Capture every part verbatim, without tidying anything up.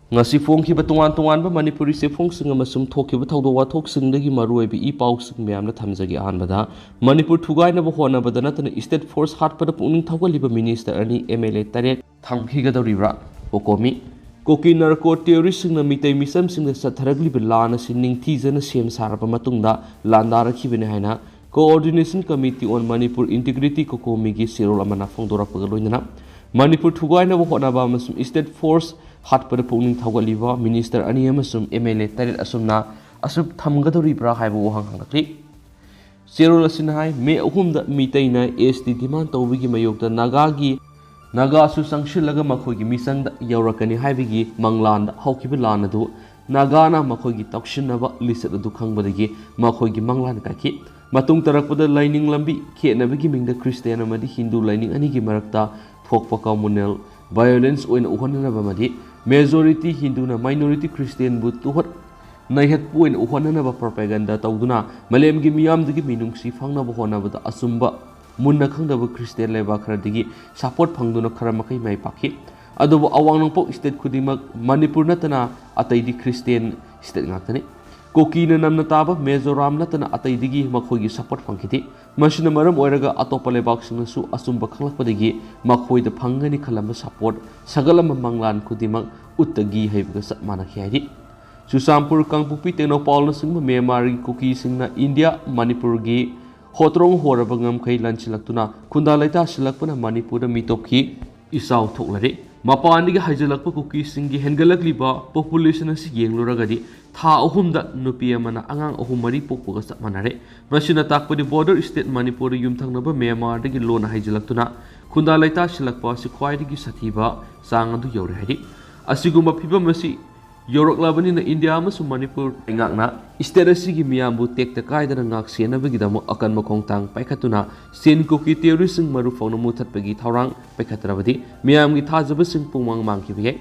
ꯉꯁꯤ ꯐꯣꯡꯈꯤꯕ ꯇꯣꯉꯥꯟ ꯇꯣꯉꯥꯟꯕ ꯃꯅꯤꯄꯨꯔꯤ ꯆꯦꯐꯣꯡꯁꯤꯡ ꯑꯃꯁꯨꯡ ꯊꯣꯛꯈꯤꯕ ꯊꯧꯗꯣꯛ ꯋꯥꯊꯣꯛꯁꯤꯡꯗꯒꯤ ꯃꯔꯨꯑꯣꯏꯕ ꯏ ꯄꯥꯎꯁꯤꯡ ꯃꯌꯥꯝꯅ ꯊꯝꯖꯒꯦ꯫ ꯑꯍꯥꯟꯕꯗ, ꯃꯅꯤꯄꯨꯔ ꯊꯨꯒꯥꯏꯅꯕ ꯍꯣꯠꯅꯕꯗ ꯅꯠꯇꯅ state force ꯍꯥꯠꯄꯗ ꯄꯨꯛꯅꯤꯡ ꯊꯧꯒꯠꯂꯤꯕ ꯃꯤꯅꯤꯁꯇꯔ ꯑꯅꯤ, ꯑꯦꯝ ꯑꯦꯜ ꯑꯦ ꯇꯔꯦꯠ ꯊꯝꯈꯤꯒꯗꯧꯔꯤꯕ꯭ꯔꯥ? ꯀꯣꯀꯣꯃꯤ꯫ ꯀꯨꯀꯤ ꯅꯥꯔꯀꯣ ꯇꯦꯔꯣꯔꯤꯁꯁꯤꯡꯅ ꯃꯤꯇꯩ ꯃꯤꯆꯝꯁꯤꯡꯗ ꯆꯠꯊꯔꯛꯂꯤꯕ ꯂꯥꯟ ꯑꯁꯤ ꯅꯤꯡꯊꯤꯖꯅ ꯁꯦꯝ ꯁꯥꯔꯕ ꯃꯇꯨꯡꯗ ꯂꯥꯟꯗꯥꯔꯛꯈꯤꯕꯅꯤ ꯍꯥꯏꯅ Coordination Committee on Manipur Integrity, ꯀꯣꯀꯣꯃꯤꯒꯤ ꯆꯦꯔꯣꯜ ꯑꯃꯅ ꯐꯣꯡꯗꯣꯔꯛꯄꯒ ꯂꯣꯏꯅꯅ ꯃꯅꯤꯄꯨꯔ ꯊꯨꯒꯥꯏꯅꯕ ꯍꯣꯠꯅꯕ ꯑꯃꯁꯨꯡ state force ꯍꯥꯠꯄꯗ ꯄꯨꯛꯅꯤꯡ ꯊꯧꯒꯠꯂꯤꯕ ꯃꯤꯅꯤꯁꯇꯔ ꯑꯅꯤ ꯑꯃꯁꯨꯡ ꯑꯦꯝ ꯑꯦꯜ ꯑꯦ ꯇꯔꯦꯠ ꯑꯁꯨꯝꯅ ꯑꯁꯨꯛ ꯊꯝꯒꯗꯧꯔꯤꯕ꯭ꯔꯥ ꯍꯥꯏꯕ ꯋꯥꯍꯪ ꯍꯪꯂꯛꯂꯤ꯫ ꯆꯦꯔꯣꯜ ꯑꯁꯤꯅ ꯍꯥꯏ, ꯃꯦ ꯑꯍꯨꯝꯗ ꯃꯤꯇꯩꯅ ꯑꯦꯁ ꯇꯤ demand ꯇꯧꯕꯒꯤ ꯃꯥꯌꯣꯛꯇ ꯅꯥꯒꯥꯒꯤ, ꯅꯥꯒꯥꯁꯨ ꯆꯪꯁꯤꯜꯂꯒ ꯃꯈꯣꯏꯒꯤ ꯃꯤꯆꯪꯗ ꯌꯧꯔꯛꯀꯅꯤ ꯍꯥꯏꯕꯒꯤ ꯃꯪꯂꯥꯟꯗ ꯍꯧꯈꯤꯕ ꯂꯥꯟ ꯑꯗꯨ ꯅꯥꯒꯥꯅ ꯃꯈꯣꯏꯒꯤ ꯇꯧꯁꯤꯟꯅꯕ ꯂꯤꯆꯠ ꯑꯗꯨ ꯈꯪꯕꯗꯒꯤ ꯃꯈꯣꯏꯒꯤ ꯃꯪꯂꯥꯟ ꯀꯥꯏꯈꯤ꯫ ꯃꯇꯨꯡ ꯇꯥꯔꯛꯄꯗ ꯂꯥꯏꯅꯤꯡ ꯂꯝꯕꯤ ꯈꯦꯠꯅꯕꯒꯤ ꯃꯤꯡꯗ ꯈ꯭ꯔꯤꯁꯇꯤꯌꯥꯟ ꯑꯃꯗꯤ ꯍꯤꯟꯗꯨ ꯂꯥꯏꯅꯤꯡ ꯑꯅꯤꯒꯤ ꯃꯔꯛꯇ ꯊꯣꯛꯄ communal violence ꯑꯣꯏꯅ ꯎꯍꯟꯅꯅꯕ ꯑꯃꯗꯤ majority ꯍꯤꯟꯗꯨꯅ minority ꯈ꯭ꯔꯤꯁꯇꯤꯌꯥꯟꯕꯨ ꯇꯨꯍꯠ ꯅꯩꯍꯠꯄ ꯑꯣꯏꯅ ꯎꯍꯟꯅꯅꯕ propaganda ꯇꯧꯗꯨꯅ ꯃꯥꯂꯦꯝꯒꯤ ꯃꯤꯌꯥꯝꯗꯒꯤ ꯃꯤꯅꯨꯡꯁꯤ ꯐꯪꯅꯕ ꯍꯣꯠꯅꯕꯗ ꯑꯆꯨꯝꯕ ꯃꯨꯟꯅ ꯈꯪꯗꯕ ꯈ꯭ꯔꯤꯁꯇꯤꯌꯥꯟ ꯂꯩꯕꯥꯛ ꯈꯔꯗꯒꯤ support ꯐꯪꯗꯨꯅ ꯈꯔ ꯃꯈꯩ ꯃꯥꯏ ꯄꯥꯛꯈꯤ꯫ ꯑꯗꯨꯕꯨ ꯑꯋꯥꯡ ꯅꯣꯡꯄꯣꯛ state ꯈꯨꯗꯤꯡꯃꯛ, ꯃꯅꯤꯄꯨꯔ ꯅꯠꯇꯅ ꯑꯇꯩꯗꯤ ꯈ꯭ꯔꯤꯁꯇꯤꯌꯥꯟ state ꯉꯥꯛꯇꯅꯤ꯫ ꯀꯨꯀꯤꯅ ꯅꯝꯅ ꯇꯥꯕ ꯃꯤꯖꯣꯔꯥꯝ ꯅꯠꯇꯅ ꯑꯇꯩꯗꯒꯤ ꯃꯈꯣꯏꯒꯤ support ꯐꯪꯈꯤꯗꯦ꯫ ꯃꯁꯤꯅ ꯃꯔꯝ ꯑꯣꯏꯔꯒ ꯑꯇꯣꯞꯄ ꯂꯩꯕꯥꯛꯁꯤꯡꯅꯁꯨ ꯑꯆꯨꯝꯕ ꯈꯪꯂꯛꯄꯗꯒꯤ ꯃꯈꯣꯏꯗ ꯐꯪꯒꯅꯤ ꯈꯜꯂꯝꯕ support ꯁꯥꯒꯠꯂꯝꯕ ꯃꯪꯂꯥꯟ ꯈꯨꯗꯤꯡꯃꯛ ꯎꯠꯇꯒꯤ ꯍꯩꯕꯒ ꯆꯞ ꯃꯥꯟꯅꯈꯤ ꯍꯥꯏꯔꯤ꯫ ꯆꯨꯔꯆꯥꯟꯄꯨꯔ, ꯀꯥꯡꯄꯣꯛꯄꯤ, ꯇꯦꯡꯅꯧꯄꯥꯜꯅꯆꯤꯡꯕ ꯃ꯭ꯌꯥꯟꯃꯥꯔꯒꯤ ꯀꯨꯀꯤꯁꯤꯡꯅ ꯏꯟꯗꯤꯌꯥ, ꯃꯅꯤꯄꯨꯔꯒꯤ ꯍꯣꯇ꯭ꯔꯣꯡ ꯍꯣꯔꯕ ꯉꯝꯈꯩ ꯂꯥꯟꯁꯤꯜꯂꯛꯇꯨꯅ ꯈꯨꯟꯗꯥ ꯂꯩꯇꯥꯁꯤꯜꯂꯛꯄꯅ ꯃꯅꯤꯄꯨꯔꯗ ꯃꯤꯇꯣꯞꯀꯤ ꯏꯆꯥꯎ ꯊꯣꯛꯂꯔꯦ꯫ ꯃꯄꯥꯟꯗꯒꯤ ꯍꯥꯏꯖꯤꯜꯂꯛꯄ ꯀꯨꯀꯤꯁꯤꯡꯒꯤ ꯍꯦꯟꯒꯠꯂꯛꯂꯤꯕ population ꯑꯁꯤ ꯌꯦꯡꯂꯨꯔꯒꯗꯤ ꯊꯥ ꯑꯍꯨꯝꯗ ꯅꯨꯄꯤ ꯑꯃꯅ ꯑꯉꯥꯡ ꯑꯍꯨꯝ ꯃꯔꯤ ꯄꯣꯛꯄꯒ ꯆꯞ ꯃꯥꯟꯅꯔꯦ꯫ ꯃꯁꯤꯅ ꯇꯥꯛꯄꯗꯤ border state ꯃꯅꯤꯄꯨꯔꯗ ꯌꯨꯝꯊꯪꯅꯕ ꯃ꯭ꯌꯥꯟꯃꯥꯔꯗꯒꯤ ꯂꯣꯟꯅ ꯍꯩꯖꯤꯜꯂꯛꯇꯨꯅ ꯈꯨꯟꯗꯥ ꯂꯩꯇꯥꯁꯤꯜꯂꯛꯄ ꯑꯁꯤ ꯈ꯭ꯋꯥꯏꯗꯒꯤ ꯁꯥꯊꯤꯕ ꯆꯥꯡ ꯑꯗꯨ ꯌꯧꯔꯦ ꯍꯥꯏꯔꯤ꯫ ꯑꯁꯤꯒꯨꯝꯕ ꯐꯤꯕꯝ ꯑꯁꯤ ꯌꯧꯔꯛꯂꯕꯅꯤꯅ ꯏꯟꯗꯤꯌꯥ ꯑꯃꯁꯨꯡ ꯃꯅꯤꯄꯨꯔ ꯂꯩꯉꯥꯛꯅ state ꯑꯁꯤꯒꯤ ꯃꯤꯌꯥꯝꯕꯨ ꯇꯦꯛꯇ ꯀꯥꯏꯗꯅ ꯉꯥꯛ ꯁꯦꯟꯅꯕꯒꯤꯗꯃꯛ ꯑꯀꯟꯕ ꯈꯣꯡꯊꯥꯡ ꯄꯥꯏꯈꯠꯇꯨꯅ ꯆꯤꯟ ꯀꯨꯀꯤ terroristꯁꯤꯡ ꯃꯔꯨ ꯐꯥꯎꯅ ꯃꯨꯊꯠꯄꯒꯤ ꯊꯧꯔꯥꯡ ꯄꯥꯏꯈꯠꯇ꯭ꯔꯕꯗꯤ ꯃꯤꯌꯥꯝꯒꯤ ꯊꯥꯖꯕꯁꯤꯡ ꯄꯨꯡꯃꯥꯡ ꯃꯥꯡꯈꯤꯕ ꯌꯥꯏ꯫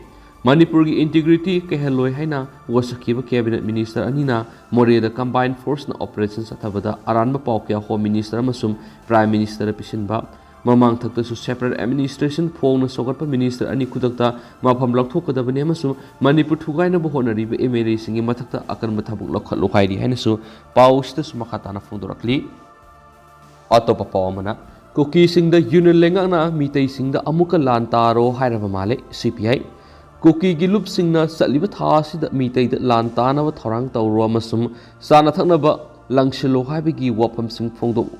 ꯃꯅꯤꯄꯨꯔꯒꯤ integrity ꯀꯥꯏꯍꯜꯂꯣꯏ ꯍꯥꯏꯅ ꯋꯥꯁꯛꯈꯤꯕ cabinet minister ꯑꯅꯤꯅ ꯃꯣꯔꯦꯗ combined forceꯅ operation ꯆꯠꯊꯕꯗ ꯑꯔꯥꯟꯕ ꯄꯥꯎ ꯀꯌꯥ home minister ꯑꯃꯁꯨꯡ prime ministerꯗ ꯄꯤꯁꯤꯟꯕ, ꯃꯃꯥꯡꯊꯛꯇꯁꯨ separate administration ꯐꯣꯡꯅ ꯁꯧꯒꯠꯄ minister ꯑꯅꯤ ꯈꯨꯗꯛꯇ ꯃꯐꯝ ꯂꯧꯊꯣꯛꯀꯗꯕꯅꯤ ꯑꯃꯁꯨꯡ ꯃꯅꯤꯄꯨꯔ ꯊꯨꯒꯥꯏꯅꯕ ꯍꯣꯠꯅꯔꯤꯕ MLA ꯁꯤꯡꯒꯤ ꯃꯊꯛꯇ ꯑꯀꯟꯕ ꯊꯕꯛ ꯂꯧꯈꯠꯂꯨ ꯍꯥꯏꯔꯤ ꯍꯥꯏꯅꯁꯨ ꯄꯥꯎ ꯑꯁꯤꯗꯁꯨ ꯃꯈꯥ ꯇꯥꯅ ꯐꯣꯡꯗꯣꯔꯛꯂꯤ꯫ ꯑꯇꯣꯞꯄ ꯄꯥꯎ ꯑꯃꯅ, ꯀꯨꯀꯤꯁꯤꯡꯗ ꯌꯨꯅꯤꯌꯟ ꯂꯩꯉꯥꯛꯅ ꯃꯤꯇꯩꯁꯤꯡꯗ ꯑꯃꯨꯛꯀ ꯂꯥꯟ ꯇꯥꯔꯣ ꯍꯥꯏꯔꯕ ꯃꯥꯜꯂꯦ, CPI꯫ ꯀꯨꯀꯤꯒꯤ ꯂꯨꯞꯁꯤꯡꯅ ꯆꯠꯂꯤꯕ ꯊꯥ ꯑꯁꯤꯗ ꯃꯤꯇꯩꯗ ꯂꯥꯟ ꯇꯥꯅꯕ ꯊꯧꯔꯥꯡ ꯇꯧꯔꯣ ꯑꯃꯁꯨꯡ ꯆꯥꯅ ꯊꯛꯅꯕ ꯂꯪꯁꯤꯜꯂꯣ ꯍꯥꯏꯕꯒꯤ ꯋꯥꯐꯝꯁꯤꯡ ꯐꯣꯡꯗꯣꯛ-,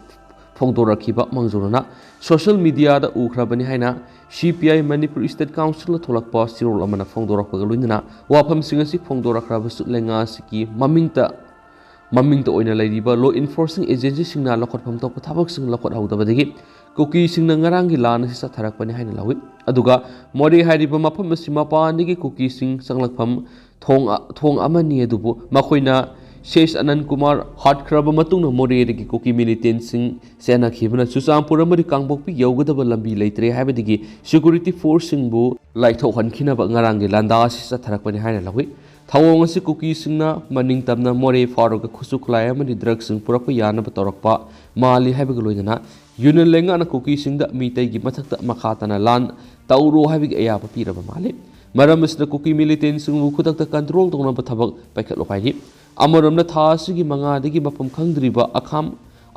ꯐꯣꯡꯗꯣꯔꯛꯈꯤꯕ ꯃꯥꯡꯖꯧꯅꯅ social media ꯗ ꯎꯈ꯭ꯔꯕꯅꯤ ꯍꯥꯏꯅ CPI ꯃꯅꯤꯄꯨꯔ State Council ꯅ ꯊꯣꯛꯂꯛꯄ ꯆꯦꯔꯣꯜ ꯑꯃꯅ ꯐꯣꯡꯗꯣꯔꯛꯄꯒ ꯂꯣꯏꯅꯅ ꯋꯥꯐꯝꯁꯤꯡ ꯑꯁꯤ ꯐꯣꯡꯗꯣꯔꯛꯈ꯭ꯔꯕꯁꯨ ꯂꯩꯉꯥꯛ ꯑꯁꯤꯒꯤ ꯃꯃꯤꯡꯇ ꯃꯃꯤꯡꯇ ꯑꯣꯏꯅ ꯂꯩꯔꯤꯕ law enforcing agency ꯁꯤꯡꯅ ꯂꯧꯈꯠꯐꯝ ꯊꯣꯛꯄ ꯊꯕꯛꯁꯤꯡ ꯂꯧꯈꯠꯍꯧꯗꯕꯗꯒꯤ ꯀꯨꯀꯤꯁꯤꯡꯅ ꯉꯔꯥꯡꯒꯤ ꯂꯥꯟ ꯑꯁꯤ ꯆꯠꯊꯔꯛꯄꯅꯤ ꯍꯥꯏꯅ ꯂꯧꯏ꯫ ꯑꯗꯨꯒ ꯃꯣꯔꯦ ꯍꯥꯏꯔꯤꯕ ꯃꯐꯝ ꯑꯁꯤ ꯃꯄꯥꯟꯗꯒꯤ ꯀꯨꯀꯤꯁꯤꯡ ꯆꯪꯂꯛꯐꯝ ꯊꯣꯡ ꯑ-, ꯊꯣꯡ ꯑꯃꯅꯤ, ꯑꯗꯨꯕꯨ ꯃꯈꯣꯏꯅ ꯁꯦꯁ ꯑꯅꯟ ꯀꯨꯃꯥꯔ ꯍꯥꯠꯈ꯭ꯔꯕ ꯃꯇꯨꯡꯗ ꯃꯣꯔꯦꯗꯒꯤ ꯀꯨꯀꯤ militant ꯁꯤꯡ ꯆꯦꯟꯅꯈꯤꯕꯅ ꯆꯨꯔꯆꯥꯟꯄꯨꯔ ꯑꯃꯗꯤ ꯀꯥꯡꯄꯣꯛꯄꯤ ꯌꯧꯒꯗꯕ ꯂꯝꯕꯤ ꯂꯩꯇ꯭ꯔꯦ ꯍꯥꯏꯕꯗꯒꯤ security force ꯁꯤꯡꯕꯨ ꯂꯥꯏꯊꯣꯛꯍꯟꯈꯤꯅꯕ ꯉꯔꯥꯡꯒꯤ ꯂꯥꯟꯗꯥ ꯑꯁꯤ ꯆꯠꯊꯔꯛꯄꯅꯤ ꯍꯥꯏꯅ ꯂꯧꯏ꯫ ꯊꯧꯑꯣꯡ ꯑꯁꯤ ꯀꯨꯀꯤꯁꯤꯡꯅ ꯃꯅꯤꯡ ꯇꯝꯅ ꯃꯣꯔꯦ ꯐꯥꯎꯔꯒ ꯈꯨꯠꯁꯨ ꯈꯨꯠꯂꯥꯏ ꯑꯃꯗꯤ drugs ꯁꯤꯡ ꯄꯨꯔꯛꯄ ꯌꯥꯅꯕ ꯇꯧꯔꯛꯄ ꯃꯥꯜꯂꯤ ꯍꯥꯏꯕꯒ ꯂꯣꯏꯅꯅ ꯌꯨꯅꯤꯌꯟ ꯂꯩꯉꯥꯛꯅ ꯀꯨꯀꯤꯁꯤꯡꯗ ꯃꯤꯇꯩꯒꯤ ꯃꯊꯛꯇ ꯃꯈꯥ ꯇꯥꯅ ꯂꯥꯟ ꯇꯧꯔꯣ ꯍꯥꯏꯕꯒꯤ ꯑꯌꯥꯕ ꯄꯤꯔꯕ ꯃꯥꯜꯂꯤ꯫ ꯃꯔꯝ ꯑꯁꯤꯅ ꯀꯨꯀꯤ militant ꯁꯤꯡꯕꯨ ꯈꯨꯗꯛꯇ control ꯇꯧꯅꯕ ꯊꯕꯛ ꯄꯥꯏꯈꯠꯂꯨ ꯍꯥꯏꯔꯤ꯫ ꯑꯃꯔꯣꯝꯗ ꯊꯥ ꯑꯁꯤꯒꯤ ꯃꯉꯥꯗꯒꯤ ꯃꯐꯝ ꯈꯪꯗ꯭ꯔꯤꯕ ꯑꯈꯥꯝ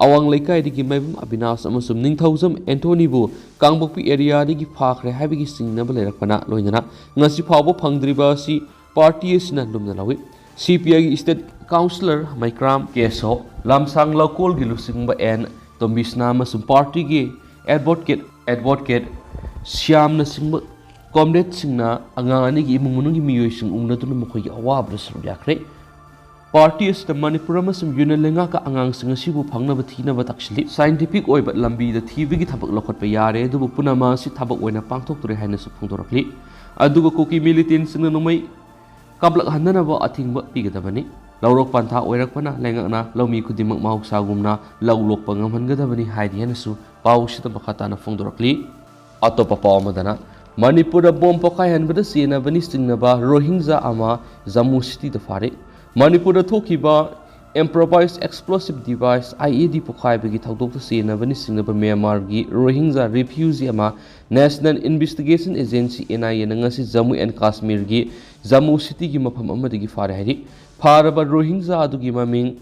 ꯑꯋꯥꯡ ꯂꯩꯀꯥꯏꯗꯒꯤ ꯃꯥꯏꯕꯝ ꯑꯕꯤꯅꯥꯁ ꯑꯃꯁꯨꯡ ꯅꯤꯡꯊꯧꯖꯝ ꯑꯦꯟꯊꯣꯅꯤꯕꯨ ꯀꯥꯡꯄꯣꯛꯄꯤ area ꯗꯒꯤ ꯐꯥꯈ꯭ꯔꯦ ꯍꯥꯏꯕꯒꯤ ꯆꯤꯡꯅꯕ ꯂꯩꯔꯛꯄꯅ ꯂꯣꯏꯅꯅ ꯉꯁꯤ ꯐꯥꯎꯕ ꯐꯪꯗ꯭ꯔꯤꯕ ꯑꯁꯤ party ꯑꯁꯤꯅ ꯂꯨꯝꯅ ꯂꯧꯏ꯫ CPI ꯒꯤ state councillor ꯃꯩꯀ꯭ꯔꯥꯝ ꯀꯦꯁꯣ, ꯂꯝꯁꯥꯡ ꯂꯧꯀꯣꯜꯒꯤ ꯂꯨꯆꯤꯡꯕ ꯑꯦꯟ ꯇꯣꯝꯕꯤꯁꯅꯥ ꯑꯃꯁꯨꯡ party ꯒꯤ advocate, advocate ꯁ꯭ꯌꯥꯝꯅꯆꯤꯡꯕ comrade ꯁꯤꯡꯅ ꯑꯉꯥꯡ ꯑꯅꯤꯒꯤ ꯏꯃꯨꯡ ꯃꯅꯨꯡꯒꯤ ꯃꯤꯑꯣꯏꯁꯤꯡ ꯎꯅꯗꯨꯅ ꯃꯈꯣꯏꯒꯤ ꯑꯋꯥꯕꯗ ꯁꯔꯨꯛ ꯌꯥꯈ꯭ꯔꯦ꯫ Party ꯑꯁꯤꯅ ꯃꯅꯤꯄꯨꯔ ꯑꯃꯁꯨꯡ ꯌꯨꯅꯤꯌꯟ ꯂꯩꯉꯥꯛꯀ ꯑꯉꯥꯡꯁꯤꯡ ꯑꯁꯤꯕꯨ ꯐꯪꯅꯕ ꯊꯤꯅꯕ ꯇꯛꯁꯤꯜꯂꯤ꯫ Scientific ꯑꯣꯏꯕ ꯂꯝꯕꯤꯗ ꯊꯤꯕꯒꯤ ꯊꯕꯛ ꯂꯧꯈꯠꯄ ꯌꯥꯔꯦ, ꯑꯗꯨꯕꯨ ꯄꯨꯝꯅꯃꯛ ꯑꯁꯤ ꯊꯕꯛ ꯑꯣꯏꯅ ꯄꯥꯡꯊꯣꯛꯇ꯭ꯔꯦ ꯍꯥꯏꯅꯁꯨ ꯐꯣꯡꯗꯣꯔꯛꯂꯤ꯫ ꯑꯗꯨꯒ ꯀꯨꯀꯤ militant ꯁꯤꯡꯅ ꯅꯣꯡꯃꯩ ꯀꯥꯞꯂꯛꯍꯟꯗꯅꯕ ꯑꯊꯤꯡꯕ ꯄꯤꯒꯗꯕꯅꯤ꯫ ꯂꯧꯔꯣꯛ ꯄꯟꯊꯥ ꯑꯣꯏꯔꯛꯄꯅ ꯂꯩꯉꯥꯛꯅ ꯂꯧꯃꯤ ꯈꯨꯗꯤꯡꯃꯛ ꯃꯍꯧꯁꯥꯒꯨꯝꯅ ꯂꯧ ꯂꯣꯛꯄ ꯉꯝꯍꯟꯒꯗꯕꯅꯤ ꯍꯥꯏꯔꯤ ꯍꯥꯏꯅꯁꯨ ꯄꯥꯎꯁꯤꯗ ꯃꯈꯥ ꯇꯥꯅ ꯐꯣꯡꯗꯣꯔꯛꯂꯤ꯫ ꯑꯇꯣꯞꯄ ꯄꯥꯎ ꯑꯃꯗꯅ, ꯃꯅꯤꯄꯨꯔꯗ bomb ꯄꯣꯈꯥꯏꯍꯟꯕꯗ ꯆꯦꯟꯅꯕꯅꯤ ꯆꯤꯡꯅꯕ ꯔꯣꯍꯤꯡꯖꯥ ꯑꯃ ꯖꯝꯃꯨ city ꯗ ꯐꯥꯔꯦ꯫ ꯃꯅꯤꯄꯨꯔꯗ ꯊꯣꯛꯈꯤꯕ Improvised Explosive Device, I E D, ꯄꯣꯈꯥꯏꯕꯒꯤ ꯊꯧꯗꯣꯛꯇ ꯆꯦꯟꯅꯕꯅꯤ ꯆꯤꯡꯅꯕ ꯃ꯭ꯌꯥꯟꯃꯥꯔꯒꯤ ꯔꯣꯍꯤꯡꯖꯥ refugee ꯑꯃ National Investigation Agency, N I A, ꯅ ꯉꯁꯤ ꯖꯝꯃꯨ ꯑꯦꯟ ꯀꯥꯁꯃꯤꯔꯒꯤ ꯖꯝꯃꯨ ꯁꯤꯇꯤꯒꯤ ꯃꯐꯝ ꯑꯃꯗꯒꯤ ꯐꯥꯔꯦ ꯍꯥꯏꯔꯤ꯫ ꯐꯥꯔꯕ ꯔꯣꯍꯤꯡꯖꯥ ꯑꯗꯨꯒꯤ ꯃꯃꯤꯡ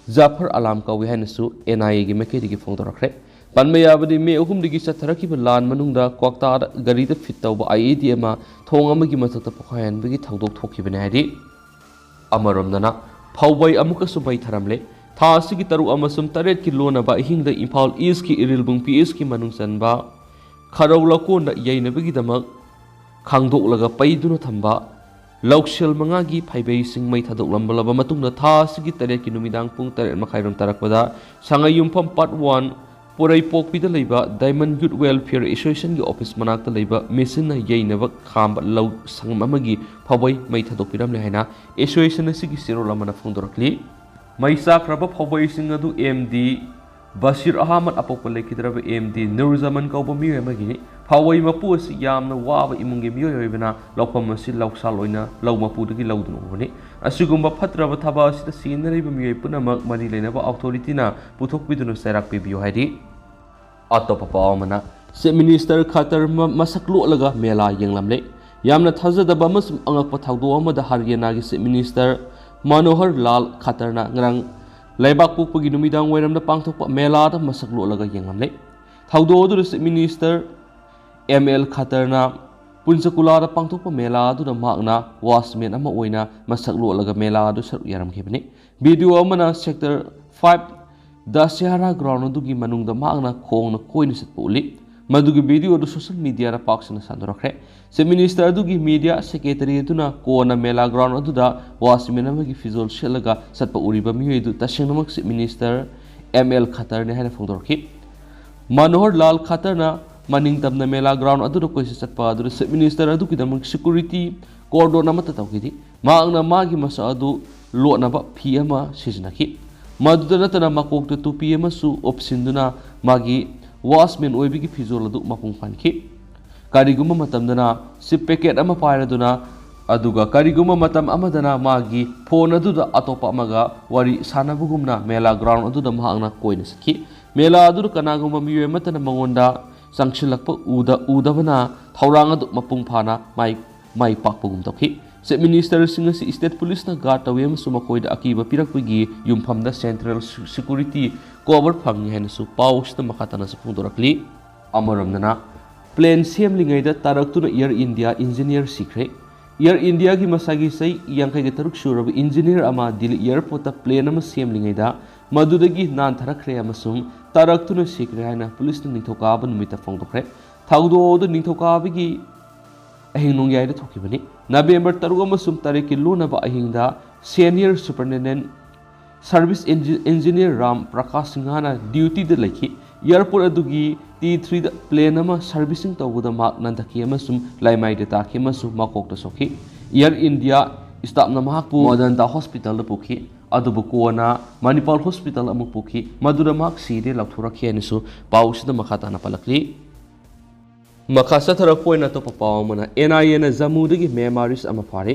ꯖꯥꯐꯔ ꯑꯂꯥꯝ ꯀꯧꯏ ꯍꯥꯏꯅꯁꯨ N I A ꯒꯤ ꯃꯥꯏꯀꯩꯗꯒꯤ ꯐꯣꯡꯗꯣꯔꯛꯈ꯭ꯔꯦ꯫ ꯄꯟꯕ ꯌꯥꯕꯗꯤ, ꯃꯦ ꯑꯍꯨꯝꯗꯒꯤ ꯆꯠꯊꯔꯛꯈꯤꯕ ꯂꯥꯟ ꯃꯅꯨꯡꯗ ꯀ꯭ꯋꯥꯛꯇꯥꯗ ꯒꯥꯔꯤꯗ ꯐꯤꯠ ꯇꯧꯕ I E D ꯑꯃ ꯊꯣꯡ ꯑꯃꯒꯤ ꯃꯊꯛꯇ ꯄꯣꯈꯥꯏꯍꯟꯕꯒꯤ ꯊꯧꯗꯣꯛ ꯊꯣꯛꯈꯤꯕꯅꯤ ꯍꯥꯏꯔꯤ꯫ ꯑꯃꯔꯣꯝꯗꯅ, ꯐꯥꯎꯕꯩ ꯑꯃꯨꯛꯀꯁꯨ ꯃꯩ ꯊꯥꯔꯝꯂꯦ꯫ ꯊꯥ ꯑꯁꯤꯒꯤ ꯇꯔꯨꯛ ꯑꯃꯁꯨꯡ ꯇꯔꯦꯠꯀꯤ ꯂꯣꯟꯅꯕ ꯑꯍꯤꯡꯗ ꯏꯝꯐꯥꯜ ꯏꯁꯀꯤ ꯏꯔꯤꯜꯕꯨꯡ P H ꯀꯤ ꯃꯅꯨꯡ ꯆꯟꯕ ꯈꯔꯧ ꯂꯧꯀꯣꯟꯗ ꯌꯩꯅꯕꯒꯤꯗꯃꯛ ꯈꯥꯡꯗꯣꯛꯂꯒ ꯄꯩꯗꯨꯅ ꯊꯝꯕ ꯂꯧꯁꯦꯜ ꯃꯉꯥꯒꯤ ꯐꯥꯏꯕꯩꯁꯤꯡ ꯃꯩ ꯊꯥꯗꯣꯛꯂꯝꯂꯕ ꯃꯇꯨꯡꯗ, ꯊꯥ ꯑꯁꯤꯒꯤ ꯇꯔꯦꯠꯀꯤ ꯅꯨꯃꯤꯗꯥꯡ ꯄꯨꯡ ꯇꯔꯦꯠ ꯃꯈꯥꯏꯔꯣꯝ ꯇꯥꯔꯛꯄꯗ ꯁꯉꯥꯏꯌꯨꯝꯐꯝ Part One ꯄꯨꯔꯩꯄꯣꯛꯄꯤꯗ ꯂꯩꯕ Diamond Youth Welfare Association ꯒꯤ office ꯃꯅꯥꯛꯇ ꯂꯩꯕ ꯃꯦꯆꯤꯟꯅ ꯌꯩꯅꯕ ꯈꯥꯝꯕ ꯂꯧ ꯁꯪꯒꯝ ꯑꯃꯒꯤ ꯐꯥꯎꯕꯩ ꯃꯩ ꯊꯥꯗꯣꯛꯄꯤꯔꯝꯂꯦ ꯍꯥꯏꯅ association ꯑꯁꯤꯒꯤ ꯆꯦꯔꯣꯜ ꯑꯃꯅ ꯐꯣꯡꯗꯣꯔꯛꯂꯤ꯫ ꯃꯩ ꯆꯥꯛꯈ꯭ꯔꯕ ꯐꯥꯎꯕꯩꯁꯤꯡ ꯑꯗꯨ M D ꯕꯁꯤꯔ ꯑꯍꯃꯗ, ꯑꯄꯣꯛꯄ ꯂꯩꯈꯤꯗ꯭ꯔꯕ M D ꯅꯨꯔꯖꯃꯟ ꯀꯧꯕ ꯃꯤꯑꯣꯏ ꯑꯃꯒꯤꯅꯤ꯫ ꯐꯥꯎꯕꯩ ꯃꯄꯨ ꯑꯁꯤ ꯌꯥꯝꯅ ꯋꯥꯕ ꯏꯃꯨꯡꯒꯤ ꯃꯤꯑꯣꯏ ꯑꯣꯏꯕꯅ, ꯂꯧꯐꯝ ꯑꯁꯤ ꯂꯧꯁꯥꯜ ꯑꯣꯏꯅ ꯂꯧ ꯃꯄꯨꯗꯒꯤ ꯂꯧꯗꯨꯅ ꯎꯕꯅꯤ꯫ ꯑꯁꯤꯒꯨꯝꯕ ꯐꯠꯇ꯭ꯔꯕ ꯊꯕꯛ ꯑꯁꯤꯗ ꯁꯤꯖꯤꯟꯅꯔꯤꯕ ꯃꯤꯑꯣꯏ ꯄꯨꯝꯅꯃꯛ ꯃꯔꯤ ꯂꯩꯅꯕ authority ꯅ ꯄꯨꯊꯣꯛꯄꯤꯗꯨꯅ ꯆꯩꯔꯥꯛ ꯄꯤꯕꯤꯌꯨ ꯍꯥꯏꯔꯤ꯫ ꯑꯇꯣꯞꯄ ꯄꯥꯎ ꯑꯃꯅ, Chief Minister ꯈꯠꯇꯔ ꯃ-, ꯃꯁꯛ ꯂꯣꯠꯂꯒ ꯃꯦꯂꯥ ꯌꯦꯡꯂꯝꯂꯦ꯫ ꯌꯥꯝꯅ ꯊꯥꯖꯗꯕ ꯑꯃꯁꯨꯡ ꯑꯉꯛꯄ ꯊꯧꯗꯣꯛ ꯑꯃꯗ ꯍꯔꯤꯌꯥꯅꯥꯒꯤ Chief Minister ꯃꯅꯣꯍꯔ ꯂꯥꯜ ꯈꯠꯇꯔꯅ ꯉꯔꯥꯡ ꯂꯩꯕꯥꯛ ꯄꯣꯛꯄꯒꯤ ꯅꯨꯃꯤꯗꯥꯡ ꯋꯥꯏꯔꯝꯗ ꯄꯥꯡꯊꯣꯛꯄ ꯃꯦꯂꯥꯗ ꯃꯁꯛ ꯂꯣꯠꯂꯒ ꯌꯦꯡꯂꯝꯂꯦ꯫ ꯊꯧꯗꯣꯛ ꯑꯗꯨꯗ Chief Minister M L ꯈꯠꯇꯔꯅ ꯄꯨꯟꯆꯀꯨꯂꯥꯗ ꯄꯥꯡꯊꯣꯛꯄ ꯃꯦꯂꯥ ꯑꯗꯨꯗ ꯃꯍꯥꯛꯅ watchman ꯑꯃ ꯑꯣꯏꯅ ꯃꯁꯛ ꯂꯣꯠꯂꯒ ꯃꯦꯂꯥ ꯑꯗꯨ ꯁꯔꯨꯛ ꯌꯥꯔꯝꯈꯤꯕꯅꯤ꯫ Video ꯑꯃꯅ Sector Five Dasehara ground ꯑꯗꯨꯒꯤ ꯃꯅꯨꯡꯗ ꯃꯍꯥꯛꯅ ꯈꯣꯡꯅ ꯀꯣꯏꯅ ꯆꯠꯄ ꯎꯠꯂꯤ꯫ ꯃꯗꯨꯒꯤ video ꯑꯗꯨ social media ꯗ ꯄꯥꯛ ꯁꯟꯅ ꯁꯟꯗꯣꯔꯛꯈ꯭ꯔꯦ꯫ Chief Minister ꯑꯗꯨꯒꯤ media secretary ꯑꯗꯨꯅ ꯀꯣꯟꯅ ꯃꯦꯂꯥ ground ꯑꯗꯨꯗ watchman ꯑꯃꯒꯤ ꯐꯤꯖꯣꯜ ꯁꯦꯠꯂꯒ ꯆꯠꯄ ꯎꯔꯤꯕ ꯃꯤꯑꯣꯏ ꯑꯗꯨ ꯇꯁꯦꯡꯅꯃꯛ Chief Minister M L ꯈꯠꯇꯔꯅꯤ ꯍꯥꯏꯅ ꯐꯣꯡꯗꯣꯔꯛꯈꯤ꯫ ꯃꯅꯣꯍꯔ ꯂꯥꯜ ꯈꯠꯇꯔꯅ ꯃꯅꯤꯡ ꯇꯝꯅ ꯃꯦꯂꯥ ground ꯑꯗꯨꯗ ꯀꯣꯏꯆꯠ ꯆꯠꯄ ꯑꯗꯨꯗ Chief Minister ꯑꯗꯨꯒꯤꯗꯃꯛ security cordon ꯑꯃꯠꯇ ꯇꯧꯈꯤꯗꯦ꯫ ꯃꯍꯥꯛꯅ ꯃꯥꯒꯤ ꯃꯁꯛ ꯑꯗꯨ ꯂꯣꯠꯅꯕ ꯐꯤ ꯑꯃ ꯁꯤꯖꯤꯟꯅꯈꯤ꯫ ꯃꯗꯨꯗ ꯅꯠꯇꯅ ꯃꯀꯣꯛꯇ ꯇꯨꯄꯤ ꯑꯃꯁꯨ ꯎꯞꯁꯤꯟꯗꯨꯅ ꯃꯥꯒꯤ watchman ꯑꯣꯏꯕꯒꯤ ꯐꯤꯖꯣꯜ ꯑꯗꯨ ꯃꯄꯨꯡ ꯐꯥꯍꯟꯈꯤ꯫ ꯀꯔꯤꯒꯨꯝꯕ ꯃꯇꯝꯗꯅ chip packet ꯑꯃ ꯄꯥꯏꯔꯗꯨꯅ ꯑꯗꯨꯒ ꯀꯔꯤꯒꯨꯝꯕ ꯃꯇꯝ ꯑꯃꯗꯅ ꯃꯥꯒꯤ ꯐꯣꯟ ꯑꯗꯨꯗ ꯑꯇꯣꯞꯄ ꯑꯃꯒ ꯋꯥꯔꯤ ꯁꯥꯟꯅꯕꯒꯨꯝꯅ ꯃꯦꯂꯥ ꯒ꯭ꯔꯥꯎꯟ ꯑꯗꯨꯗ ꯃꯍꯥꯛꯅ ꯀꯣꯏꯅ ꯆꯠꯈꯤ꯫ ꯃꯦꯂꯥ ꯑꯗꯨꯗ ꯀꯅꯥꯒꯨꯝꯕ ꯃꯤꯑꯣꯏ ꯑꯃꯠꯇꯅ ꯃꯉꯣꯟꯗ ꯆꯪꯁꯤꯜꯂꯛꯄ ꯎꯗ ꯎꯗꯕꯅ ꯊꯧꯔꯥꯡ ꯑꯗꯨ ꯃꯄꯨꯡ ꯐꯥꯅ ꯃꯥꯏ ꯃꯥꯏ ꯄꯥꯛꯄꯒꯨꯝ ꯇꯧꯈꯤ꯫ ꯆꯤꯐ ꯃꯤꯅꯤꯁꯇꯔꯁꯤꯡ ꯑꯁꯤ ꯁ꯭ꯇꯦꯠ ꯄꯨꯂꯤꯁꯅ ꯒꯥꯔꯗ ꯇꯧꯏ ꯑꯃꯁꯨꯡ ꯃꯈꯣꯏꯗ ꯑꯀꯤꯕ ꯄꯤꯔꯛꯄꯒꯤ ꯌꯨꯝꯐꯝꯗ ꯁꯦꯟꯇ꯭ꯔꯦꯜ ꯁꯦꯀ꯭ꯌꯨꯔꯤꯇꯤ ꯀꯣꯚꯔ ꯐꯪꯏ ꯍꯥꯏꯅꯁꯨ ꯄꯥꯎ ꯑꯁꯤꯗ ꯃꯈꯥ ꯇꯥꯅꯁꯨ ꯐꯣꯡꯗꯣꯔꯛꯂꯤ꯫ ꯑꯃꯔꯣꯝꯗꯅ, ꯄ꯭ꯂꯦꯟ ꯁꯦꯝꯂꯤꯉꯩꯗ ꯇꯥꯔꯛꯇꯨꯅ ꯏꯌꯔ ꯏꯟꯗꯤꯌꯥ ꯏꯟꯖꯤꯅꯤꯌꯔ ꯁꯤꯈ꯭ꯔꯦ꯫ ꯏꯌꯔ ꯏꯟꯗꯤꯌꯥꯒꯤ ꯃꯁꯥꯒꯤ ꯆꯍꯤ ꯌꯥꯡꯈꯩꯒ ꯇꯔꯨꯛ ꯁꯨꯔꯕ ꯏꯟꯖꯤꯅꯤꯌꯔ ꯑꯃ ꯗꯤꯜꯂꯤ ꯏꯌꯔꯄꯣꯔꯠꯇ ꯄ꯭ꯂꯦꯟ ꯑꯃ ꯁꯦꯝꯂꯤꯉꯩꯗ ꯃꯗꯨꯗꯒꯤ ꯅꯥꯟꯊꯔꯛꯈ꯭ꯔꯦ ꯑꯃꯁꯨꯡ ꯇꯥꯔꯛꯇꯨꯅ ꯁꯤꯈ꯭ꯔꯦ ꯍꯥꯏꯅ ꯄꯨꯂꯤꯁꯅ ꯅꯤꯡꯊꯧꯀꯥꯕ ꯅꯨꯃꯤꯠꯇ ꯐꯣꯡꯗꯣꯛꯈ꯭ꯔꯦ꯫ ꯊꯧꯗꯣꯛ ꯑꯗꯨ ꯅꯤꯡꯊꯧꯀꯥꯕꯒꯤ ꯑꯍꯤꯡ ꯅꯣꯡꯌꯥꯏꯗ ꯊꯣꯛꯈꯤꯕꯅꯤ꯫ ꯅꯕꯦꯝꯕꯔ ꯇꯔꯨꯛ ꯑꯃꯁꯨꯡ ꯇꯔꯦꯠꯀꯤ ꯂꯣꯟꯅꯕ ꯑꯍꯤꯡꯗ senior superintendent service engineer-, engineer Ram Prakash ꯁꯤꯡꯍꯅ ꯗ꯭ꯌꯨꯇꯤꯗ ꯂꯩꯈꯤ꯫ ꯑꯦꯌꯔꯄꯣꯔꯠ ꯑꯗꯨꯒꯤ ꯇꯤ ꯊ꯭ꯔꯤꯗ ꯄ꯭ꯂꯦꯟ ꯑꯃ ꯁꯔꯚꯤꯁꯤꯡ ꯇꯧꯕꯗ ꯃꯍꯥꯛ ꯅꯟꯊꯈꯤ ꯑꯃꯁꯨꯡ ꯂꯥꯏꯃꯥꯏꯗ ꯇꯥꯈꯤ ꯑꯃꯁꯨꯡ ꯃꯀꯣꯛꯇ ꯁꯣꯛꯈꯤ꯫ ꯑꯦꯌꯔ ꯏꯟꯗꯤꯌꯥ ꯁ꯭ꯇꯥꯐꯅ ꯃꯍꯥꯛꯄꯨ ꯃꯣꯗꯟꯇꯥ ꯍꯣꯁꯄꯤꯇꯥꯜꯗ ꯄꯨꯈꯤ, ꯑꯗꯨꯕꯨ ꯀꯣꯟꯅ ꯃꯅꯤꯄꯥꯜ ꯍꯣꯁꯄꯤꯇꯥꯜ ꯑꯃꯨꯛ ꯄꯨꯈꯤ, ꯃꯗꯨꯗ ꯃꯍꯥꯛ ꯁꯤꯔꯦ ꯂꯥꯎꯊꯣꯔꯛꯈꯤ ꯍꯥꯏꯅꯁꯨ ꯄꯥꯎ ꯑꯁꯤꯗ ꯃꯈꯥ ꯇꯥꯅ ꯄꯜꯂꯛꯂꯤ꯫ ꯃꯈꯥ ꯆꯠꯊꯔꯛꯄ ꯑꯣꯏꯅ ꯑꯇꯣꯞꯄ ꯄꯥꯎ ꯑꯃꯅ, ꯑꯦꯟ ꯑꯥꯏ ꯑꯦꯅ ꯖꯝꯃꯨꯗꯒꯤ ꯃ꯭ꯌꯥꯟꯃꯥꯔꯤꯁ ꯑꯃ ꯐꯥꯔꯦ꯫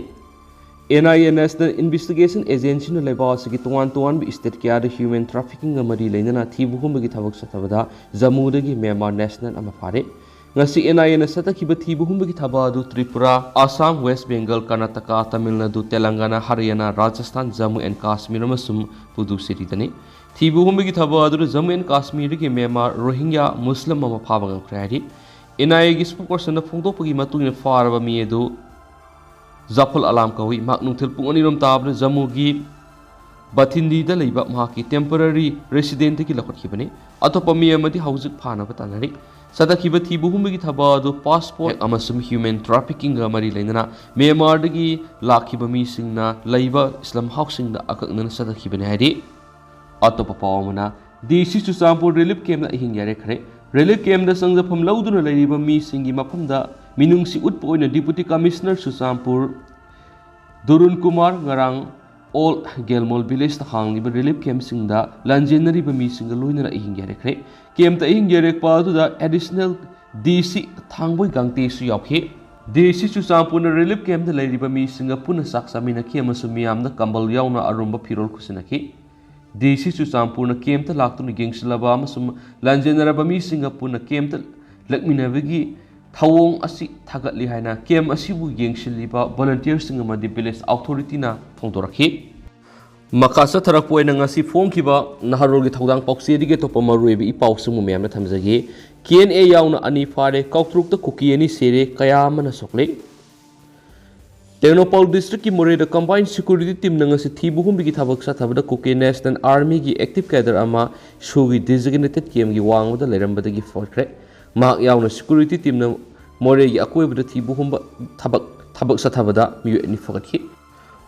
N I A, national investigation ꯑꯦꯖꯦꯟꯁꯤꯅ ꯂꯩꯕꯥꯛ ꯑꯁꯤꯒꯤ ꯇꯣꯉꯥꯟ ꯇꯣꯉꯥꯟꯕ ꯁ꯭ꯇꯦꯠ ꯀꯌꯥꯗ ꯍ꯭ꯌꯨꯃꯦꯟ ꯇ꯭ꯔꯥꯐꯤꯀꯤꯡꯒ ꯃꯔꯤ ꯂꯩꯅꯅ ꯊꯤꯕ ꯍꯨꯝꯕꯒꯤ ꯊꯕꯛ ꯆꯠꯊꯕꯗ ꯖꯝꯃꯨꯗꯒꯤ ꯃ꯭ꯌꯥꯟꯃꯥꯔ ꯅꯦꯁꯅꯦꯜ ꯑꯃ ꯐꯥꯔꯦ꯫ ꯉꯁꯤ ꯑꯦꯟ ꯑꯥꯏ ꯑꯦꯅ ꯆꯠꯊꯈꯤꯕ ꯊꯤꯕ ꯍꯨꯝꯕꯒꯤ ꯊꯕꯛ ꯑꯗꯨ ꯇ꯭ꯔꯤꯄꯨꯔꯥ, ꯑꯁꯥꯝ, ꯋꯦꯁ ꯕꯦꯡꯒꯜ, ꯀꯔꯅꯥꯇꯀꯥ, ꯇꯥꯃꯤꯜ ꯅꯥꯗꯨ, ꯇꯦꯂꯪꯒꯥꯅꯥ, ꯍꯔꯤꯌꯥꯅꯥ, ꯔꯥꯖꯁꯊꯥꯟ, ꯖꯝꯃꯨ ꯑꯦꯟ ꯀꯥꯁꯃꯤꯔ ꯑꯃꯁꯨꯡ ꯄꯨꯗꯨꯆꯦꯔꯤꯗꯅꯤ꯫ ꯊꯤꯕ ꯍꯨꯝꯕꯒꯤ ꯊꯕꯛ ꯑꯗꯨꯗ ꯖꯝꯃꯨ ꯑꯦꯟ ꯀꯥꯁꯃꯤꯔꯗꯒꯤ ꯃ꯭ꯌꯥꯟꯃꯥꯔ ꯔꯣꯍꯤꯡꯒ꯭ꯌꯥ ꯃꯨꯁꯂꯤꯝ ꯑꯃ ꯐꯥꯕ ꯉꯝꯈ꯭ꯔꯦ ꯍꯥꯏꯔꯤ꯫ ꯑꯦꯟ ꯑꯥꯏ ꯑꯦꯒꯤ ꯁ꯭ꯄꯣꯛꯁꯄꯔꯁꯟꯅ ꯐꯣꯡꯗꯣꯛꯄꯒꯤ ꯃꯇꯨꯡ ꯏꯟꯅ, ꯐꯥꯔꯕ ꯃꯤ ꯑꯗꯨ ꯖꯐꯨꯜ ꯑꯂꯥꯝ ꯀꯧꯏ꯫ ꯃꯍꯥꯛ ꯅꯨꯡꯊꯤꯜ ꯄꯨꯡ ꯑꯅꯤꯔꯣꯝ ꯇꯥꯕꯗ ꯖꯝꯃꯨꯒꯤ ꯕꯊꯤꯟꯗꯤꯗ ꯂꯩꯕ ꯃꯍꯥꯛꯀꯤ ꯇꯦꯝꯄꯔꯔꯤ ꯔꯦꯁꯤꯗꯦꯟꯠꯇꯒꯤ ꯂꯧꯈꯠꯈꯤꯕꯅꯤ꯫ ꯑꯇꯣꯞꯄ ꯃꯤ ꯑꯃꯗꯤ ꯍꯧꯖꯤꯛ ꯐꯥꯅꯕ ꯇꯥꯟꯅꯔꯤ꯫ ꯆꯠꯊꯈꯤꯕ ꯊꯤꯕ ꯍꯨꯝꯕꯒꯤ ꯊꯕꯛ ꯑꯗꯨ ꯄꯥꯁꯄꯣꯔꯠ ꯑꯃꯁꯨꯡ ꯍ꯭ꯌꯨꯃꯦꯟ ꯇ꯭ꯔꯥꯐꯤꯀꯤꯡꯒ ꯃꯔꯤ ꯂꯩꯅꯅ ꯃ꯭ꯌꯥꯟꯃꯥꯔꯗꯒꯤ ꯂꯥꯛꯈꯤꯕ ꯃꯤꯁꯤꯡꯅ ꯂꯩꯕ ꯁ꯭ꯂꯝ ꯍꯥꯎꯁꯁꯤꯡꯗ ꯑꯀꯛꯅꯅ ꯆꯠꯊꯈꯤꯕꯅꯤ ꯍꯥꯏꯔꯤ꯫ ꯑꯇꯣꯞꯄ ꯄꯥꯎ ꯑꯃꯅ, ꯗꯤ ꯁꯤ ꯆꯨꯔꯆꯥꯟꯄꯨꯔ ꯔꯤꯂꯤꯐ ꯀꯦꯝꯞꯅ ꯑꯍꯤꯡ ꯌꯥꯏꯔꯦꯛꯈ꯭ꯔꯦ꯫ ꯔꯤꯂꯤꯐ ꯀꯦꯝꯞꯇ ꯆꯪꯖꯐꯝ ꯂꯧꯗꯨꯅ ꯂꯩꯔꯤꯕ ꯃꯤꯁꯤꯡꯒꯤ ꯃꯐꯝꯗ ꯃꯤꯅꯨꯡꯁꯤ ꯎꯠꯄ ꯑꯣꯏꯅ ꯗꯤꯄꯨꯇꯤ ꯀꯃꯤꯁꯅꯔ ꯆꯨꯔꯆꯥꯟꯄꯨꯔ ꯗꯨꯔꯨꯟ ꯀꯨꯃꯥꯔ ꯉꯔꯥꯡ ꯑꯣꯜ ꯒꯦꯜꯃꯣꯜ ꯚꯤꯂꯦꯖꯇ ꯍꯥꯡꯂꯤꯕ ꯔꯤꯂꯤꯐ ꯀꯦꯝꯞꯁꯤꯡꯗ ꯂꯥꯟꯖꯦꯟꯅꯔꯤꯕ ꯃꯤꯁꯤꯡꯒ ꯂꯣꯏꯅꯅ ꯑꯍꯤꯡ ꯌꯥꯏꯔꯦꯛꯈ꯭ꯔꯦ꯫ ꯀꯦꯝꯞꯇ ꯑꯍꯤꯡ ꯌꯥꯏꯔꯦꯛꯄ ꯑꯗꯨꯗ ꯑꯦꯗꯤꯁꯅꯦꯜ ꯗꯤ ꯁꯤ ꯊꯥꯡꯕꯣꯏ ꯒꯥꯡꯇꯦꯁꯨ ꯌꯥꯎꯈꯤ꯫ ꯗꯤ ꯁꯤ ꯆꯨꯔꯆꯥꯟꯄꯨꯔꯅ ꯔꯤꯂꯤꯐ ꯀꯦꯝꯞꯇ ꯂꯩꯔꯤꯕ ꯃꯤꯁꯤꯡꯒ ꯄꯨꯟꯅ ꯆꯥꯛ ꯆꯥꯃꯤꯟꯅꯈꯤ ꯑꯃꯁꯨꯡ ꯃꯤꯌꯥꯝꯅ ꯀꯝꯕꯜ ꯌꯥꯎꯅ ꯑꯔꯨꯝꯕ ꯐꯤꯔꯣꯜ ꯈꯨꯠꯁꯤꯟꯅꯈꯤ꯫ ꯗꯤ ꯁꯤ ꯆꯨꯔꯆꯥꯟꯄꯨꯔꯅ ꯀꯦꯝꯞꯇ ꯂꯥꯛꯇꯨꯅ ꯌꯦꯡꯁꯤꯜꯂꯕ ꯑꯃꯁꯨꯡ ꯂꯥꯟꯖꯦꯟꯅꯔꯕ ꯃꯤꯁꯤꯡꯒ ꯄꯨꯟꯅ ꯀꯦꯝꯞꯇ ꯂꯥꯛꯃꯤꯟꯅꯕꯒꯤ ꯊꯧꯑꯣꯡ ꯑꯁꯤ ꯊꯥꯒꯠꯂꯤ ꯍꯥꯏꯅ ꯀꯦꯝꯞ ꯑꯁꯤꯕꯨ ꯌꯦꯡꯁꯤꯜꯂꯤꯕ ꯚꯣꯂꯨꯟꯇꯤꯌꯔꯁꯤꯡ ꯑꯃꯗꯤ ꯚꯤꯂꯦꯖ ꯑꯣꯊꯣꯔꯤꯇꯤꯅ ꯐꯣꯡꯗꯣꯔꯛꯈꯤ꯫ ꯃꯈꯥ ꯆꯠꯊꯔꯛꯄ ꯑꯣꯏꯅ ꯉꯁꯤ ꯐꯣꯡꯈꯤꯕ ꯅꯍꯥꯔꯣꯜꯒꯤ ꯊꯧꯗꯥꯡ ꯄꯥꯎꯆꯦꯗꯒꯤ ꯑꯇꯣꯞꯄ ꯃꯔꯨꯑꯣꯏꯕ ꯏ ꯄꯥꯎꯁꯤꯡꯕꯨ ꯃꯌꯥꯝꯅ ꯊꯝꯖꯒꯦ꯫ ꯀꯦ ꯑꯦꯟ ꯑꯦ ꯌꯥꯎꯅ ꯑꯅꯤ ꯐꯥꯔꯦ, ꯀꯥꯎꯇ꯭ꯔꯨꯛꯇ ꯀꯨꯀꯤ ꯑꯅꯤ ꯁꯤꯔꯦ, ꯀꯌꯥ ꯑꯃꯅ ꯁꯣꯛꯂꯦ꯫ ꯇꯦꯡꯅꯧꯄꯜ ꯗꯤꯁꯇ꯭ꯔꯤꯛꯀꯤ ꯃꯣꯔꯦꯗ ꯀꯝꯕꯥꯏꯟ ꯁꯦꯀ꯭ꯌꯨꯔꯤꯇꯤ ꯇꯤꯝꯅ ꯉꯁꯤ ꯊꯤꯕ ꯍꯨꯝꯕꯒꯤ ꯊꯕꯛ ꯆꯠꯊꯕꯗ ꯀꯨꯀꯤ ꯅꯦꯁꯅꯦꯜ ꯑꯥꯔꯃꯤꯒꯤ ꯑꯦꯛꯇꯤꯚ ꯀꯦꯗꯔ ꯑꯃ ꯁꯨꯒꯤ ꯗꯤꯖꯤꯒꯅꯦꯇꯦꯗ ꯀꯦꯝꯒꯤ ꯋꯥꯡꯃꯗ ꯂꯩꯔꯝꯕꯗꯒꯤ ꯐꯒꯠꯈ꯭ꯔꯦ꯫ ꯃꯍꯥꯛ ꯌꯥꯎꯅ ꯁꯦꯀ꯭ꯌꯨꯔꯤꯇꯤ ꯇꯤꯝꯅ ꯃꯣꯔꯦꯒꯤ ꯑꯀꯣꯏꯕꯗ ꯊꯤꯕ ꯍꯨꯝꯕ ꯊꯕꯛ ꯊꯕꯛ ꯆꯠꯊꯕꯗ ꯃꯤꯑꯣꯏ ꯑꯅꯤ ꯐꯒꯠꯈꯤ꯫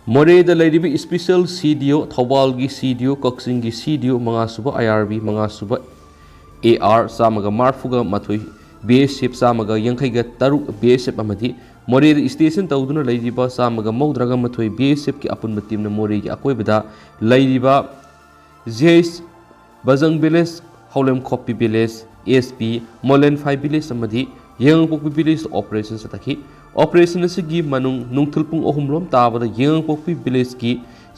ꯃꯣꯔꯦꯗ ꯂꯩꯔꯤꯕ ꯏꯁꯄꯤꯁꯦꯜ ꯁꯤ ꯗꯤ ꯑꯣ, ꯊꯧꯕꯥꯜꯒꯤ ꯁꯤ ꯗꯤ ꯑꯣ, ꯀꯛꯆꯤꯡꯒꯤ ꯁꯤ ꯗꯤ ꯑꯣ, ꯃꯉꯥꯁꯨꯕ ꯑꯥꯏ ꯑꯥꯔ ꯕꯤ, ꯃꯉꯥꯁꯨꯕ ꯑꯦ ꯑꯥꯔ, ꯆꯥꯝꯃꯒ ꯃꯔꯤꯐꯨꯒ ꯃꯥꯊꯣꯏ ꯕꯤ ꯑꯦꯁ ꯑꯦꯐ, ꯆꯥꯝꯃꯒ ꯌꯥꯡꯈꯩꯒ ꯇꯔꯨꯛ ꯕꯤ ꯑꯦꯁ ꯑꯦꯐ ꯑꯃꯗꯤ ꯃꯣꯔꯦꯗ ꯁ꯭ꯇꯦꯁꯟ ꯇꯧꯗꯨꯅ ꯂꯩꯔꯤꯕ ꯆꯥꯝꯃꯒ ꯃꯧꯗ꯭ꯔꯥꯒ ꯃꯥꯊꯣꯏ ꯕꯤ ꯑꯦꯁ ꯑꯦꯐꯀꯤ ꯑꯄꯨꯟꯕ ꯇꯤꯝꯅ ꯃꯣꯔꯦꯒꯤ ꯑꯀꯣꯏꯕꯗ ꯂꯩꯔꯤꯕ G H Bajang village, Haolemkhokpi village, S P, Molenphai village ꯑꯃꯗꯤ ꯌꯦꯉꯥꯡꯄꯣꯛꯄꯤ ꯚꯤꯂꯦꯖꯇ ꯑꯣꯄꯔꯦꯁꯟ ꯆꯠꯊꯈꯤ꯫ ꯑꯣꯄꯔꯦꯁꯟ ꯑꯁꯤꯒꯤ ꯃꯅꯨꯡ ꯅꯨꯡꯊꯤꯜ ꯄꯨꯡ ꯑꯍꯨꯝ ꯂꯣꯝ ꯇꯥꯕꯗ ꯌꯦꯉꯥꯡꯄꯣꯛꯄꯤ ꯚꯤꯂꯦꯖꯀꯤ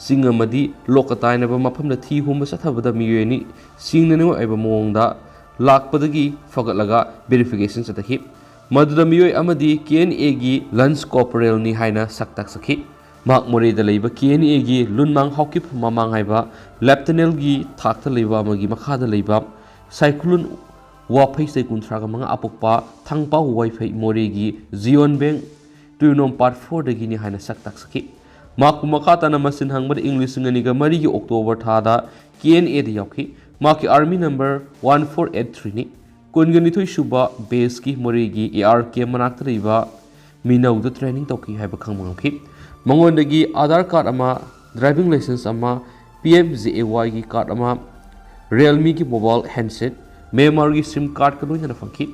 ꯆꯤꯡ ꯑꯃꯗꯤ ꯂꯣꯛꯀ ꯇꯥꯏꯅꯕ ꯃꯐꯝꯗ ꯊꯤ ꯍꯨꯝꯕ ꯆꯠꯊꯕꯗ ꯃꯤꯑꯣꯏ ꯑꯅꯤ ꯁꯤꯡꯅꯅꯤꯡꯉꯥꯏ ꯑꯣꯏꯕ ꯃꯑꯣꯡꯗ ꯂꯥꯛꯄꯗꯒꯤ ꯐꯒꯠꯂꯒ ꯚꯦꯔꯤꯐꯤꯀꯦꯁꯟ ꯆꯠꯊꯈꯤ꯫ ꯃꯗꯨꯗ ꯃꯤꯑꯣꯏ ꯑꯃꯗꯤ ꯀꯦ ꯑꯦꯟ ꯑꯦꯒꯤ ꯂꯟꯁ ꯀꯣꯔꯄꯣꯔꯦꯜꯅꯤ ꯍꯥꯏꯅ ꯁꯛ ꯇꯥꯛꯆꯈꯤ꯫ ꯃꯍꯥꯛ ꯃꯣꯔꯦꯗ ꯂꯩꯕ ꯀꯦ ꯑꯦꯟ ꯑꯦꯒꯤ ꯂꯨꯟꯃꯥꯡ ꯍꯥꯎꯀꯤꯞ ꯃꯃꯥꯡ ꯍꯥꯏꯕ ꯂꯦꯞꯇꯅꯦꯜꯒꯤ ꯊꯥꯛꯇ ꯂꯩꯕ ꯑꯃꯒꯤ ꯃꯈꯥꯗ ꯂꯩꯕ ꯁꯥꯏꯈꯨꯂꯨꯟ ꯋꯥꯐꯩ ꯆꯍꯤ ꯀꯨꯟꯊ꯭ꯔꯥꯒ ꯃꯉꯥ ꯑꯄꯣꯛꯄ ꯊꯥꯡꯄꯥꯎ ꯋꯥꯏꯐꯩ ꯃꯣꯔꯦꯒꯤ ꯖꯤꯌꯣꯟ ꯕꯦꯡ ꯇꯨꯌꯨꯅꯣꯝ ꯄꯥꯔꯠ ꯐꯣꯔꯗꯒꯤꯅꯤ ꯍꯥꯏꯅ ꯁꯛ ꯇꯥꯛꯆꯈꯤ꯫ ꯃꯍꯥꯛꯄꯨ ꯃꯈꯥ ꯇꯥꯅ ꯃꯁꯤꯟ ꯍꯪꯕꯗ ꯏꯪ ꯂꯤꯁꯤꯡ ꯑꯅꯤꯒ ꯃꯔꯤꯒꯤ ꯑꯣꯛꯇꯣꯕꯔ ꯊꯥꯗ ꯀꯦ ꯑꯦꯟ ꯑꯦꯗ ꯌꯥꯎꯈꯤ꯫ ꯃꯍꯥꯛꯀꯤ army number one four eight ꯊ꯭ꯔꯤꯅꯤ꯫ ꯀꯨꯟꯒ ꯅꯤꯊꯣꯏ ꯁꯨꯕ ꯕꯦꯁꯀꯤ ꯃꯣꯔꯦꯒꯤ ꯑꯦ ꯑꯥꯔ ꯀꯦꯝ ꯃꯅꯥꯛꯇ ꯂꯩꯕ ꯃꯤꯅꯧꯗ ꯇ꯭ꯔꯦꯅꯤꯡ ꯇꯧꯈꯤ ꯍꯥꯏꯕ ꯈꯪꯕ ꯉꯝꯈꯤ꯫ ꯃꯉꯣꯟꯗꯒꯤ ꯑꯥꯙꯥꯔ ꯀꯥꯔꯗ ꯑꯃ, ꯗ꯭ꯔꯥꯏꯚꯤꯡ ꯂꯥꯏꯁꯦꯟꯁ ꯑꯃ, ꯄꯤ ꯑꯦꯝ ꯖꯦ ꯑꯦ ꯋꯥꯏꯒꯤ ꯀꯥꯔꯗ ꯑꯃ, ꯔꯤꯌꯦꯜꯃꯤꯒꯤ ꯃꯣꯕꯥꯏꯜ ꯍꯦꯟꯁꯦꯠ, ꯃ꯭ꯌꯥꯟꯃꯥꯔꯒꯤ ꯁꯤꯝ ꯀꯥꯔꯗꯀ ꯂꯣꯏꯅꯅ ꯐꯪꯈꯤ꯫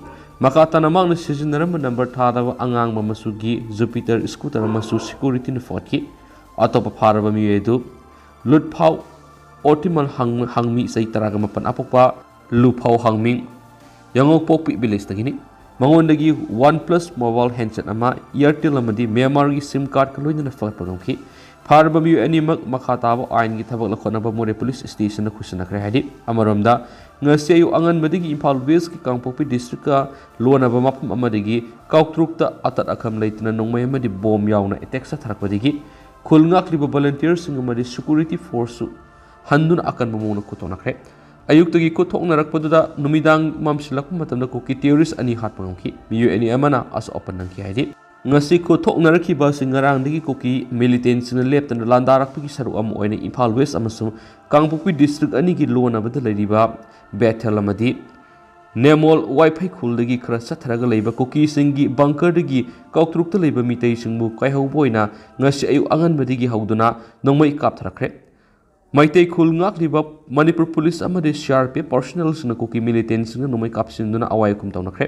ꯃꯈꯥ ꯇꯥꯅ ꯃꯍꯥꯛꯅ ꯁꯤꯖꯤꯟꯅꯔꯝꯕ ꯅꯝꯕꯔ ꯊꯥꯗꯕ ꯑꯉꯥꯡꯕ ꯃꯆꯨꯒꯤ ꯖꯨꯄꯤꯇꯔ ꯁ꯭ꯀꯨꯇꯔ ꯑꯃꯁꯨ ꯁꯦꯀ꯭ꯌꯨꯔꯤꯇꯤꯅ ꯐꯒꯠꯈꯤ꯫ ꯑꯇꯣꯞꯄ ꯐꯥꯔꯕ ꯃꯤꯑꯣꯏ ꯑꯗꯨ ꯂꯨꯠꯐꯥꯎ ꯑꯣꯇꯤꯃꯜ ꯍꯥꯡ-, ꯍꯥꯡꯃꯤ, ꯆꯍꯤ ꯇꯔꯥꯒ ꯃꯥꯄꯟ ꯑꯄꯣꯛꯄ ꯂꯨꯐꯥꯎ ꯍꯥꯡꯃꯤꯡ, ꯌꯥꯉꯧꯄꯣꯛꯄꯤ ꯚꯤꯂꯦꯖꯇꯒꯤꯅꯤ꯫ ꯃꯉꯣꯟꯗꯒꯤ OnePlus mobile handset ꯑꯃ, Airtel ꯑꯃꯗꯤ Myanmarꯒꯤ SIM cardꯀ ꯂꯣꯏꯅꯅ ꯐꯒꯠꯄ ꯉꯝꯈꯤ꯫ ꯐꯥꯔꯕ ꯃꯤꯑꯣꯏ ꯑꯅꯤꯃꯛ ꯃꯈꯥ ꯇꯥꯕ ꯑꯥꯏꯟꯒꯤ ꯊꯕꯛ ꯂꯧꯈꯠꯅꯕ ꯃꯣꯔꯦ police stationꯗ ꯈꯨꯠꯁꯤꯟꯅꯈ꯭ꯔꯦ ꯍꯥꯏꯔꯤ꯫ ꯑꯃꯔꯣꯝꯗ, ꯉꯁꯤ ꯑꯌꯨꯛ ꯑꯉꯟꯕꯗꯒꯤ ꯏꯝꯐꯥꯜ Westꯀꯤ ꯀꯥꯡꯄꯣꯛꯄꯤ districtꯀ ꯂꯣꯟꯅꯕ ꯃꯐꯝ ꯑꯃꯗꯒꯤ ꯀꯥꯎꯇ꯭ꯔꯨꯛꯇ ꯑꯇꯠ ꯑꯈꯝ ꯂꯩꯇꯅ ꯅꯣꯡꯃꯩ ꯑꯃꯗꯤ bomb ꯌꯥꯎꯅ attack ꯆꯠꯊꯔꯛꯄꯗꯒꯤ ꯈꯨꯜ ꯉꯥꯛꯂꯤꯕ volunteerꯁꯤꯡ ꯑꯃꯗꯤ security forceꯁꯨ ꯍꯟꯗꯨꯅ ꯑꯀꯟꯕ ꯃꯑꯣꯡꯗ ꯈꯨꯠꯊꯣꯛꯅꯈ꯭ꯔꯦ꯫ ꯑꯌꯨꯛꯇꯒꯤ ꯈꯨꯠꯊꯣꯛꯅꯔꯛꯄꯗꯨꯗ ꯅꯨꯃꯤꯗꯥꯡ ꯃꯝꯁꯤꯜꯂꯛꯄ ꯃꯇꯝꯗ ꯀꯨꯀꯤ terrorist ꯑꯅꯤ ꯍꯥꯠꯄ ꯉꯝꯈꯤ꯫ ꯃꯤꯑꯣꯏ ꯑꯅꯤ ꯑꯃꯅ ꯑꯁꯣꯛ ꯑꯄꯟ ꯅꯪꯈꯤ ꯍꯥꯏꯔꯤ꯫ ꯉꯁꯤ ꯈꯨꯠꯊꯣꯛꯅꯔꯛꯈꯤꯕ ꯑꯁꯤ ꯉꯔꯥꯡꯗꯒꯤ ꯀꯨꯀꯤ militantꯁꯤꯡꯅ ꯂꯦꯞꯇꯅ ꯂꯥꯟꯗꯥꯔꯛꯄꯒꯤ ꯁꯔꯨꯛ ꯑꯃ ꯑꯣꯏꯅ ꯏꯝꯐꯥꯜ West ꯑꯃꯁꯨꯡ ꯀꯥꯡꯄꯣꯛꯄꯤ district ꯑꯅꯤꯒꯤ ꯂꯣꯟꯅꯕꯗ ꯂꯩꯔꯤꯕ ꯕꯦꯊꯦꯜ ꯑꯃꯗꯤ ꯅꯦꯃꯣꯜ ꯋꯥꯏꯐꯩ ꯈꯨꯜꯗꯒꯤ ꯈꯔ ꯆꯠꯊꯔꯒ ꯂꯩꯕ ꯀꯨꯀꯤꯁꯤꯡꯒꯤ bunkerꯗꯒꯤ ꯀꯥꯎꯇ꯭ꯔꯨꯛꯇ ꯂꯩꯕ ꯃꯤꯇꯩꯁꯤꯡꯕꯨ ꯀꯥꯏꯍꯧꯕ ꯑꯣꯏꯅ ꯉꯁꯤ ꯑꯌꯨꯛ ꯑꯉꯟꯕꯗꯒꯤ ꯍꯧꯗꯨꯅ ꯅꯣꯡꯃꯩ ꯀꯥꯞꯊꯔꯛꯈ꯭ꯔꯦ꯫ ꯃꯩꯇꯩ ꯈꯨꯜ ꯉꯥꯛꯂꯤꯕ ꯃꯅꯤꯄꯨꯔ police ꯑꯃꯗꯤ CRPF personnelꯁꯤꯡꯅ ꯀꯨꯀꯤ militantꯁꯤꯡꯅ ꯅꯣꯡꯃꯩ ꯀꯥꯞꯁꯤꯟꯗꯨꯅ ꯑꯋꯥꯏ ꯑꯈꯨꯝ ꯇꯧꯅꯈ꯭ꯔꯦ꯫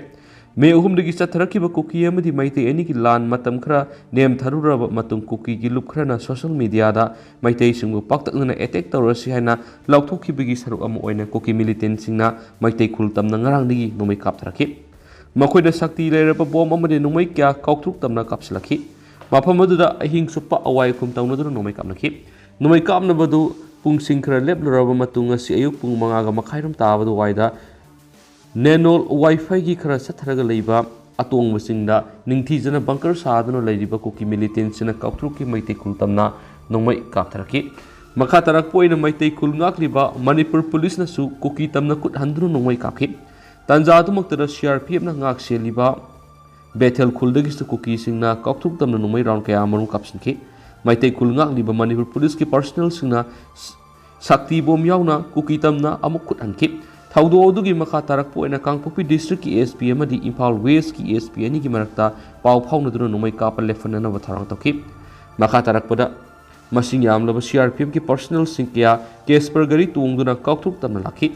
ꯃꯦ ꯑꯍꯨꯝꯗꯒꯤ ꯆꯠꯊꯔꯛꯈꯤꯕ ꯀꯨꯀꯤ ꯑꯃꯗꯤ ꯃꯩꯇꯩ ꯑꯅꯤꯒꯤ ꯂꯥꯟ ꯃꯇꯝ ꯈꯔ ꯅꯦꯝꯊꯔꯨꯔꯕ ꯃꯇꯨꯡ ꯀꯨꯀꯤꯒꯤ ꯂꯨꯞ ꯈꯔꯅ social mediaꯗ ꯃꯩꯇꯩꯁꯤꯡꯕꯨ ꯄꯥꯛꯇꯛꯅꯅ attack ꯇꯧꯔꯁꯤ ꯍꯥꯏꯅ ꯂꯥꯎꯊꯣꯛꯈꯤꯕꯒꯤ ꯁꯔꯨꯛ ꯑꯃ ꯑꯣꯏꯅ ꯀꯨꯀꯤ militantꯁꯤꯡꯅ ꯃꯩꯇꯩ ꯈꯨꯜ ꯇꯝꯅ ꯉꯔꯥꯡꯗꯒꯤ ꯅꯣꯡꯃꯩ ꯀꯥꯞꯊꯔꯛꯈꯤ꯫ ꯃꯈꯣꯏꯅ ꯁꯛꯇꯤ ꯂꯩꯔꯕ bomb ꯑꯃꯗꯤ ꯅꯣꯡꯃꯩ ꯀꯌꯥ ꯀꯥꯎꯇ꯭ꯔꯨꯛ ꯇꯝꯅ ꯀꯥꯞꯁꯤꯜꯂꯛꯈꯤ꯫ ꯃꯐꯝ ꯑꯗꯨꯗ ꯑꯍꯤꯡ ꯆꯨꯞꯄ ꯑꯋꯥꯏ ꯑꯈꯨꯝ ꯇꯧꯅꯗꯨꯅ ꯅꯣꯡꯃꯩ ꯀꯥꯞꯅꯈꯤ꯫ ꯅꯣꯡꯃꯩ ꯀꯥꯞꯅꯕꯗꯨ ꯄꯨꯡꯁꯤꯡ ꯈꯔ ꯂꯦꯞꯂꯨꯔꯕ ꯃꯇꯨꯡ ꯉꯁꯤ ꯑꯌꯨꯛ ꯄꯨꯡ ꯃꯉꯥꯒ ꯃꯈꯥꯏꯔꯣꯝ ꯇꯥꯕ ꯑꯗꯨꯋꯥꯏꯗ ꯅꯦꯅꯣꯜ ꯋꯥꯏꯐꯩꯒꯤ ꯈꯔ ꯆꯠꯊꯔꯒ ꯂꯩꯕ ꯑꯇꯣꯡꯕꯁꯤꯡꯗ ꯅꯤꯡꯊꯤꯖꯅ bunker ꯁꯥꯗꯨꯅ ꯂꯩꯔꯤꯕ ꯀꯨꯀꯤ militantꯁꯤꯡꯅ ꯀꯥꯎꯇ꯭ꯔꯨꯛꯀꯤ ꯃꯩꯇꯩ ꯈꯨꯜ ꯇꯝꯅ ꯅꯣꯡꯃꯩ ꯀꯥꯞꯊꯔꯛꯈꯤ꯫ ꯃꯈꯥ ꯇꯥꯔꯛꯄ ꯑꯣꯏꯅ ꯃꯩꯇꯩ ꯈꯨꯜ ꯉꯥꯛꯂꯤꯕ ꯃꯅꯤꯄꯨꯔ policeꯅꯁꯨ ꯀꯨꯀꯤ ꯇꯝꯅ ꯈꯨꯠ ꯍꯟꯗꯨꯅ ꯅꯣꯡꯃꯩ ꯀꯥꯞꯈꯤ꯫ ꯇꯥꯟꯖꯥ ꯑꯗꯨꯃꯛꯇꯗ CRPFꯅ ꯉꯥꯛ ꯁꯦꯜꯂꯤꯕ ꯕꯦꯊꯦꯜ ꯈꯨꯜꯗꯒꯤꯁꯨ ꯀꯨꯀꯤꯁꯤꯡꯅ ꯀꯥꯎꯊꯣꯛꯇꯝꯅ ꯅꯣꯡꯃꯩ round ꯀꯌꯥ ꯑꯃꯔꯣꯝ ꯀꯥꯞꯁꯤꯟꯈꯤ꯫ ꯃꯩꯇꯩ ꯈꯨꯜ ꯉꯥꯛꯂꯤꯕ ꯃꯅꯤꯄꯨꯔ policeꯀꯤ personnelꯁꯤꯡꯅ ꯁ-, ꯁꯛꯇꯤ bomb ꯌꯥꯎꯅ ꯀꯨꯀꯤ ꯇꯝꯅ ꯑꯃꯨꯛ ꯈꯨꯠ ꯍꯟꯈꯤ꯫ ꯊꯧꯗꯣꯛ ꯑꯗꯨꯒꯤ ꯃꯈꯥ ꯇꯥꯔꯛꯄ ꯑꯣꯏꯅ ꯀꯥꯡꯄꯣꯛꯄꯤ districtꯀꯤ SP ꯑꯃꯗꯤ ꯏꯝꯐꯥꯜ Westꯀꯤ SP ꯑꯅꯤꯒꯤ ꯃꯔꯛꯇ ꯄꯥꯎ ꯐꯥꯎꯅꯗꯨꯅ ꯅꯣꯡꯃꯩ ꯀꯥꯞꯄ ꯂꯦꯞꯍꯟꯅꯅꯕ ꯊꯧꯔꯥꯡ ꯇꯧꯈꯤ꯫ ꯃꯈꯥ ꯇꯥꯔꯛꯄꯗ ꯃꯁꯤꯡ ꯌꯥꯝꯂꯕ CRPFꯀꯤ personnelꯁꯤꯡ ꯀꯌꯥ Casper ꯒꯥꯔꯤ ꯇꯣꯡꯗꯨꯅ ꯀꯥꯎꯊꯣꯛꯇꯝꯅ ꯂꯥꯛꯈꯤ꯫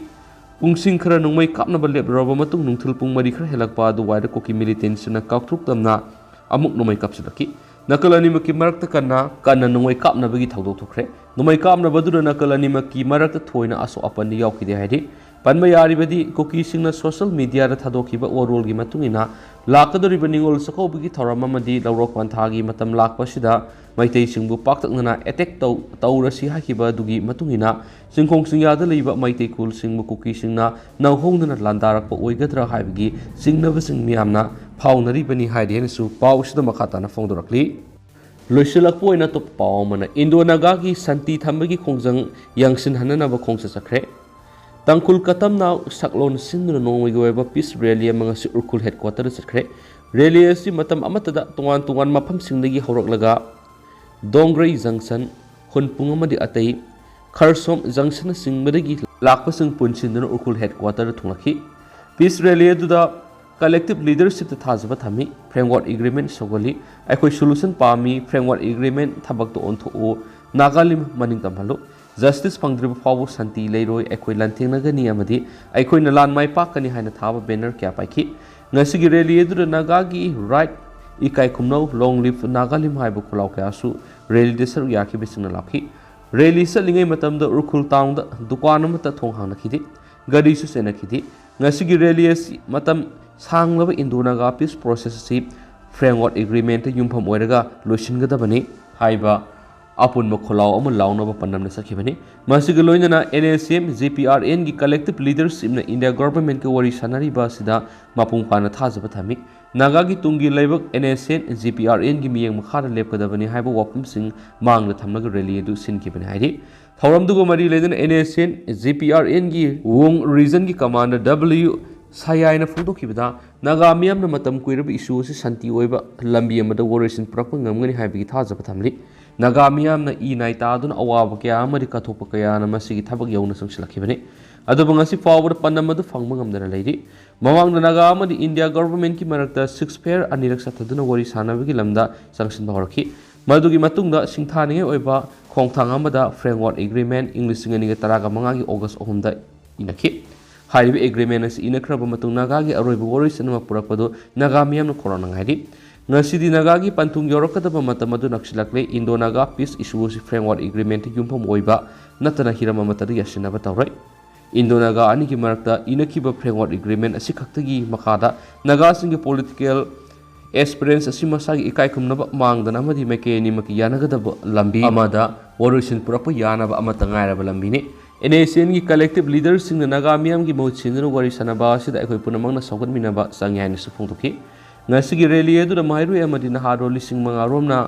ꯄꯨꯡꯁꯤꯡ ꯈꯔ ꯅꯣꯡꯃꯩ ꯀꯥꯞꯅꯕ ꯂꯦꯞꯂꯨꯔꯕ ꯃꯇꯨꯡ ꯅꯨꯡꯊꯤꯜ ꯄꯨꯡ ꯃꯔꯤ ꯈꯔ ꯍꯦꯜꯂꯛꯄ ꯑꯗꯨꯋꯥꯏꯗ ꯀꯨꯀꯤ militantꯁꯤꯡꯅ ꯀꯥꯎꯊꯣꯛꯇꯝꯅ ꯑꯃꯨꯛ ꯅꯣꯡꯃꯩ ꯀꯥꯞꯁꯤꯜꯂꯛꯈꯤ꯫ ꯅꯥꯀꯜ ꯑꯅꯤꯃꯛꯀꯤ ꯃꯔꯛꯇ ꯀꯟꯅ, ꯀꯟꯅ ꯅꯣꯡꯃꯩ ꯀꯥꯞꯅꯕꯒꯤ ꯊꯧꯗꯣꯛ ꯊꯣꯛꯈ꯭ꯔꯦ꯫ ꯅꯣꯡꯃꯩ ꯀꯥꯞꯅꯕꯗꯨꯅ ꯅꯥꯀꯜ ꯑꯅꯤꯃꯛꯀꯤ ꯃꯔꯛꯇ ꯊꯣꯏꯅ ꯑꯁꯣꯛ ꯑꯄꯟꯗꯤ ꯌꯥꯎꯈꯤꯗꯦ ꯍꯥꯏꯔꯤ꯫ ꯄꯟꯕ ꯌꯥꯔꯤꯕꯗꯤ ꯀꯨꯀꯤꯁꯤꯡꯅ social mediaꯗ ꯊꯥꯗꯣꯛꯈꯤꯕ ꯋꯥꯔꯣꯜꯒꯤ ꯃꯇꯨꯡ ꯏꯟꯅ, ꯂꯥꯛꯀꯗꯧꯔꯤꯕ ꯅꯤꯉꯣꯜ ꯆꯥꯛꯀꯧꯕꯒꯤ ꯊꯧꯔꯝ ꯑꯃꯗꯤ ꯂꯧꯔꯣꯛ ꯄꯟꯊꯥꯒꯤ ꯃꯇꯝ ꯂꯥꯛꯄꯁꯤꯗ ꯃꯩꯇꯩꯁꯤꯡꯕꯨ ꯄꯥꯛꯇꯛꯅꯅ attack ꯇꯧ-, ꯇꯧꯔꯁꯤ ꯍꯥꯏꯈꯤꯕ ꯑꯗꯨꯒꯤ ꯃꯇꯨꯡ ꯏꯟꯅ, ꯆꯤꯡꯈꯣꯡ ꯆꯤꯡꯌꯥꯗ ꯂꯩꯕ ꯃꯩꯇꯩ ꯈꯨꯜꯁꯤꯡꯕꯨ ꯀꯨꯀꯤꯁꯤꯡꯅ ꯅꯧꯍꯧꯅꯅ ꯂꯥꯟꯗꯥꯔꯛꯄ ꯑꯣꯏꯒꯗ꯭ꯔꯥ ꯍꯥꯏꯕꯒꯤ ꯆꯤꯡꯅꯕꯁꯤꯡ ꯃꯤꯌꯥꯝꯅ ꯐꯥꯎꯅꯔꯤꯕꯅꯤ ꯍꯥꯏꯗꯤ ꯍꯥꯏꯅꯁꯨ ꯄꯥꯎ ꯑꯁꯤꯗ ꯃꯈꯥ ꯇꯥꯅ ꯐꯣꯡꯗꯣꯔꯛꯂꯤ꯫ ꯂꯣꯏꯁꯤꯜꯂꯛꯄ ꯑꯣꯏꯅ ꯑꯇꯣꯞꯄ ꯄꯥꯎ ꯑꯃꯅ, ꯏꯟꯗꯣ ꯅꯥꯒꯥꯒꯤ ꯁꯥꯟꯇꯤ ꯊꯝꯕꯒꯤ ꯈꯣꯡꯖꯪ ꯌꯥꯡꯁꯤꯟꯍꯟꯅꯅꯕ ꯈꯣꯡꯆꯠ ꯆꯠꯈ꯭ꯔꯦ꯫ ꯇꯥꯡꯈꯨꯜ ꯀꯇꯝꯅꯥꯎ ꯁꯛꯂꯣꯟ ꯁꯤꯟꯗꯨꯅ ꯅꯣꯡꯃꯒꯤ ꯑꯣꯏꯕ peace rally ꯑꯃ ꯉꯁꯤ ꯎꯈ꯭ꯔꯨꯜ headquarterꯗ ꯆꯠꯈ꯭ꯔꯦ꯫ Rally ꯑꯁꯤ ꯃꯇꯝ ꯑꯃꯠꯇꯗ ꯇꯣꯉꯥꯟ ꯇꯣꯉꯥꯟꯕ ꯃꯐꯝꯁꯤꯡꯗꯒꯤ ꯍꯧꯔꯛꯂꯒ ꯗꯣꯡꯒ꯭ꯔꯩ junction, ꯍꯨꯟꯄꯨꯡ ꯑꯃꯗꯤ ꯑꯇꯩ ꯈꯔꯁꯣꯝ junctionꯅꯆꯤꯡꯕꯗꯒꯤ ꯂꯥꯛꯄꯁꯤꯡ ꯄꯨꯟꯁꯤꯟꯗꯨꯅ ꯎꯈ꯭ꯔꯨꯜ headquarterꯗ ꯊꯨꯡꯂꯛꯈꯤ꯫ Peace rally ꯑꯗꯨꯗ collective leadershipꯇ ꯊꯥꯖꯕ ꯊꯝꯃꯤ꯫ Framework agreement ꯁꯧꯒꯠꯂꯤ꯫ ꯑꯩꯈꯣꯏ solution ꯄꯥꯝꯃꯤ꯫ Framework agreement ꯊꯕꯛꯇ ꯑꯣꯟꯊꯣꯛꯎ꯫ ꯅꯥꯒꯥꯂꯤꯝ ꯃꯅꯤꯡ ꯇꯝꯍꯜꯂꯨ꯫ Justice ꯐꯪꯗ꯭ꯔꯤꯕ ꯐꯥꯎꯕ ꯁꯥꯟꯇꯤ ꯂꯩꯔꯣꯏ꯫ ꯑꯩꯈꯣꯏ ꯂꯥꯟꯊꯦꯡꯅꯒꯅꯤ ꯑꯃꯗꯤ ꯑꯩꯈꯣꯏꯅ ꯂꯥꯟ ꯃꯥꯏ ꯄꯥꯛꯀꯅꯤ ꯍꯥꯏꯅ ꯊꯥꯕ banner ꯀꯌꯥ ꯄꯥꯏꯈꯤ꯫ ꯉꯁꯤꯒꯤ rally ꯑꯗꯨꯗ ꯅꯥꯒꯥꯒꯤ right, ꯏꯀꯥꯏ ꯈꯨꯝꯅꯧ, Long Live Nagalim ꯍꯥꯏꯕ ꯈꯣꯜꯂꯥꯎ ꯀꯌꯥꯁꯨ rallyꯗ ꯁꯔꯨꯛ ꯌꯥꯈꯤꯕꯁꯤꯡꯅ ꯂꯥꯎꯈꯤ꯫ Rally ꯆꯠꯂꯤꯉꯩ ꯃꯇꯝꯗ ꯎꯈ꯭ꯔꯨꯜ townꯗ ꯗꯨꯀꯥꯟ ꯑꯃꯠꯇ ꯊꯣꯡ ꯍꯥꯡꯅꯈꯤꯗꯦ꯫ ꯒꯥꯔꯤꯁꯨ ꯆꯦꯟꯅꯈꯤꯗꯦ꯫ ꯉꯁꯤꯒꯤ rally ꯑꯁꯤ ꯃꯇꯝ ꯁꯥꯡꯂꯕ Indo-Naga peace process ꯑꯁꯤ framework agreementꯇ ꯌꯨꯝꯐꯝ ꯑꯣꯏꯔꯒ ꯂꯣꯏꯁꯤꯟꯒꯗꯕꯅꯤ ꯍꯥꯏꯕ ꯑꯄꯨꯟꯕ ꯈꯣꯜꯂꯥꯎ ꯑꯃ ꯂꯥꯎꯅꯕ ꯄꯥꯟꯗꯝꯗ ꯆꯠꯈꯤꯕꯅꯤ꯫ ꯃꯁꯤꯒ ꯂꯣꯏꯅꯅ NSCN, GPRNꯒꯤ collective leadershipꯅ India governmentꯀ ꯋꯥꯔꯤ ꯁꯥꯟꯅꯔꯤꯕ ꯑꯁꯤꯗ ꯃꯄꯨꯡ ꯐꯥꯅ ꯊꯥꯖꯕ ꯊꯝꯃꯤ꯫ ꯅꯥꯒꯥꯒꯤ ꯇꯨꯡꯒꯤ ꯂꯩꯕꯥꯛ NSCN, GPRNꯒꯤ ꯃꯤꯠꯌꯦꯡ ꯃꯈꯥꯗ ꯂꯦꯞꯀꯗꯕꯅꯤ ꯍꯥꯏꯕ ꯋꯥꯐꯝꯁꯤꯡ ꯃꯥꯡꯗ ꯊꯝꯂꯒ rally ꯑꯗꯨ ꯁꯤꯟꯈꯤꯕꯅꯤ ꯍꯥꯏꯔꯤ꯫ ꯊꯧꯔꯝꯗꯨꯒ ꯃꯔꯤ ꯂꯩꯅꯅ NSCN, GPRNꯒꯤ Wung regionꯒꯤ commander W ꯁꯌꯥꯏꯅ ꯐꯣꯡꯗꯣꯛꯈꯤꯕꯗ, Naga ꯃꯤꯌꯥꯝꯅ ꯃꯇꯝ ꯀꯨꯏꯔꯕ issue ꯑꯁꯤ ꯁꯥꯟꯇꯤ ꯑꯣꯏꯕ ꯂꯝꯕꯤ ꯑꯃꯗ ꯋꯥꯔꯣꯏꯁꯤꯟ ꯄꯨꯔꯛꯄ ꯉꯝꯒꯅꯤ ꯍꯥꯏꯕꯒꯤ ꯊꯥꯖꯕ ꯊꯝꯂꯤ꯫ ꯅꯥꯒꯥ ꯃꯤꯌꯥꯝꯅ ꯏ ꯅꯥꯏ ꯇꯥꯗꯨꯅ ꯑꯋꯥꯕ ꯀꯌꯥ ꯑꯃꯗꯤ ꯀꯠꯊꯣꯛꯄ ꯀꯌꯥꯅ ꯃꯁꯤꯒꯤ ꯊꯕꯛ ꯌꯧꯅ ꯆꯪꯁꯤꯜꯂꯛꯈꯤꯕꯅꯤ꯫ ꯑꯗꯨꯕꯨ ꯉꯁꯤ ꯐꯥꯎꯕꯗ ꯄꯥꯟꯗꯝ ꯑꯗꯨ ꯐꯪꯕ ꯉꯝꯗꯅ ꯂꯩꯔꯤ꯫ ꯃꯃꯥꯡꯗ ꯅꯥꯒꯥ ꯑꯃꯗꯤ India governmentꯀꯤ ꯃꯔꯛꯇ ceasefire ꯑꯅꯤꯔꯛ ꯆꯠꯊꯗꯨꯅ ꯋꯥꯔꯤ ꯁꯥꯟꯅꯕꯒꯤ ꯂꯝꯗ ꯆꯪꯁꯤꯟꯕ ꯍꯧꯔꯛꯈꯤ꯫ ꯃꯗꯨꯒꯤ ꯃꯇꯨꯡꯗ ꯁꯤꯡꯊꯥꯅꯤꯡꯉꯥꯏ ꯑꯣꯏꯕ ꯈꯣꯡꯊꯥꯡ ꯑꯃꯗ framework agreement ꯏꯪ ꯂꯤꯁꯤꯡ ꯑꯅꯤꯒ ꯇꯔꯥꯒ ꯃꯉꯥꯒꯤ August ꯑꯍꯨꯝꯗ ꯏꯅꯈꯤ꯫ ꯍꯥꯏꯔꯤꯕ agreement ꯑꯁꯤ ꯏꯅꯈ꯭ꯔꯕ ꯃꯇꯨꯡ ꯅꯥꯒꯥꯒꯤ ꯑꯔꯣꯏꯕ ꯋꯥꯔꯣꯏꯁꯤꯟ ꯑꯃ ꯄꯨꯔꯛꯄꯗꯨ ꯅꯥꯒꯥ ꯃꯤꯌꯥꯝꯅ ꯈꯧꯔꯥꯡꯅ ꯉꯥꯏꯔꯤ꯫ ꯉꯁꯤꯗꯤ ꯅꯥꯒꯥꯒꯤ ꯄꯟꯊꯨꯡ ꯌꯧꯔꯛꯀꯗꯕ ꯃꯇꯝ ꯑꯗꯨ ꯅꯛꯁꯤꯜꯂꯛꯂꯦ꯫ Indo-Naga peace issue ꯑꯁꯤ framework agreementꯇ ꯌꯨꯝꯐꯝ ꯑꯣꯏꯕ ꯅꯠꯇꯅ ꯍꯤꯔꯝ ꯑꯃꯠꯇꯗ ꯌꯥꯁꯤꯟꯅꯕ ꯇꯧꯔꯣꯏ꯫ ꯏꯟꯗꯣ ꯅꯥꯒꯥ ꯑꯅꯤꯒꯤ ꯃꯔꯛꯇ ꯏꯅꯈꯤꯕ framework agreement ꯑꯁꯤꯈꯛꯇꯒꯤ ꯃꯈꯥꯗ ꯅꯥꯒꯥꯁꯤꯡꯒꯤ political aspirants ꯑꯁꯤ ꯃꯁꯥꯒꯤ ꯏꯀꯥꯏ ꯈꯨꯝꯅꯕ ꯃꯥꯡꯗꯅ ꯑꯃꯗꯤ ꯃꯥꯏꯀꯩ ꯑꯅꯤꯃꯛꯀꯤ ꯌꯥꯅꯒꯗꯕ ꯂꯝꯕꯤ ꯑꯃꯗ ꯋꯥꯔꯣꯏꯁꯤꯟ ꯄꯨꯔꯛꯄ ꯌꯥꯅꯕ ꯑꯃꯠꯇ ꯉꯥꯏꯔꯕ ꯂꯝꯕꯤꯅꯤ꯫ NSCNꯒꯤ collective leaderꯁꯤꯡꯅ ꯅꯥꯒꯥ ꯃꯤꯌꯥꯝꯒꯤ ꯃꯍꯨꯠ ꯁꯤꯟꯗꯨꯅ ꯋꯥꯔꯤ ꯁꯥꯟꯅꯕ ꯑꯁꯤꯗ ꯑꯩꯈꯣꯏ ꯄꯨꯝꯅꯃꯛꯅ ꯁꯧꯒꯠꯃꯤꯟꯅꯕ ꯆꯪꯏ ꯍꯥꯏꯅꯁꯨ ꯐꯣꯡꯗꯣꯛꯈꯤ꯫ ꯉꯁꯤꯒꯤ rally ꯑꯗꯨꯗ ꯃꯍꯩꯔꯣꯏ ꯑꯃꯗꯤ ꯅꯍꯥꯔꯣꯜ ꯂꯤꯁꯤꯡ ꯃꯉꯥ ꯔꯣꯝꯅ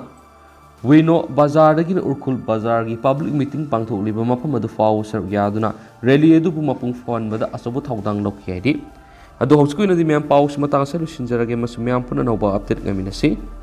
ꯋꯤꯅꯣ ꯕꯖꯥꯔꯗꯒꯤꯅ ꯎꯔꯈꯨꯜ ꯕꯖꯥꯔꯒꯤ public meeting ꯄꯥꯡꯊꯣꯛꯂꯤꯕ ꯃꯐꯝ ꯑꯗꯨ ꯐꯥꯎꯕ ꯁꯔꯨꯛ ꯌꯥꯗꯨꯅ rally ꯑꯗꯨꯕꯨ ꯃꯄꯨꯡ ꯐꯥꯍꯟꯕꯗ ꯑꯆꯧꯕ ꯊꯧꯗꯥꯡ ꯂꯧꯈꯤ ꯍꯥꯏꯔꯤ꯫ ꯑꯗꯣ ꯍꯧꯖꯤꯛꯀꯤ ꯑꯣꯏꯅꯗꯤ ꯃꯌꯥꯝ ꯄꯥꯎꯁꯤ ꯃꯇꯥꯡ ꯑꯁꯤꯗ ꯂꯣꯏꯁꯤꯟꯖꯔꯒꯦ, ꯃꯁꯤ ꯃꯌꯥꯝ ꯄꯨꯟꯅ ꯑꯅꯧꯕ update ꯉꯥꯏꯃꯤꯟꯅꯁꯤ꯫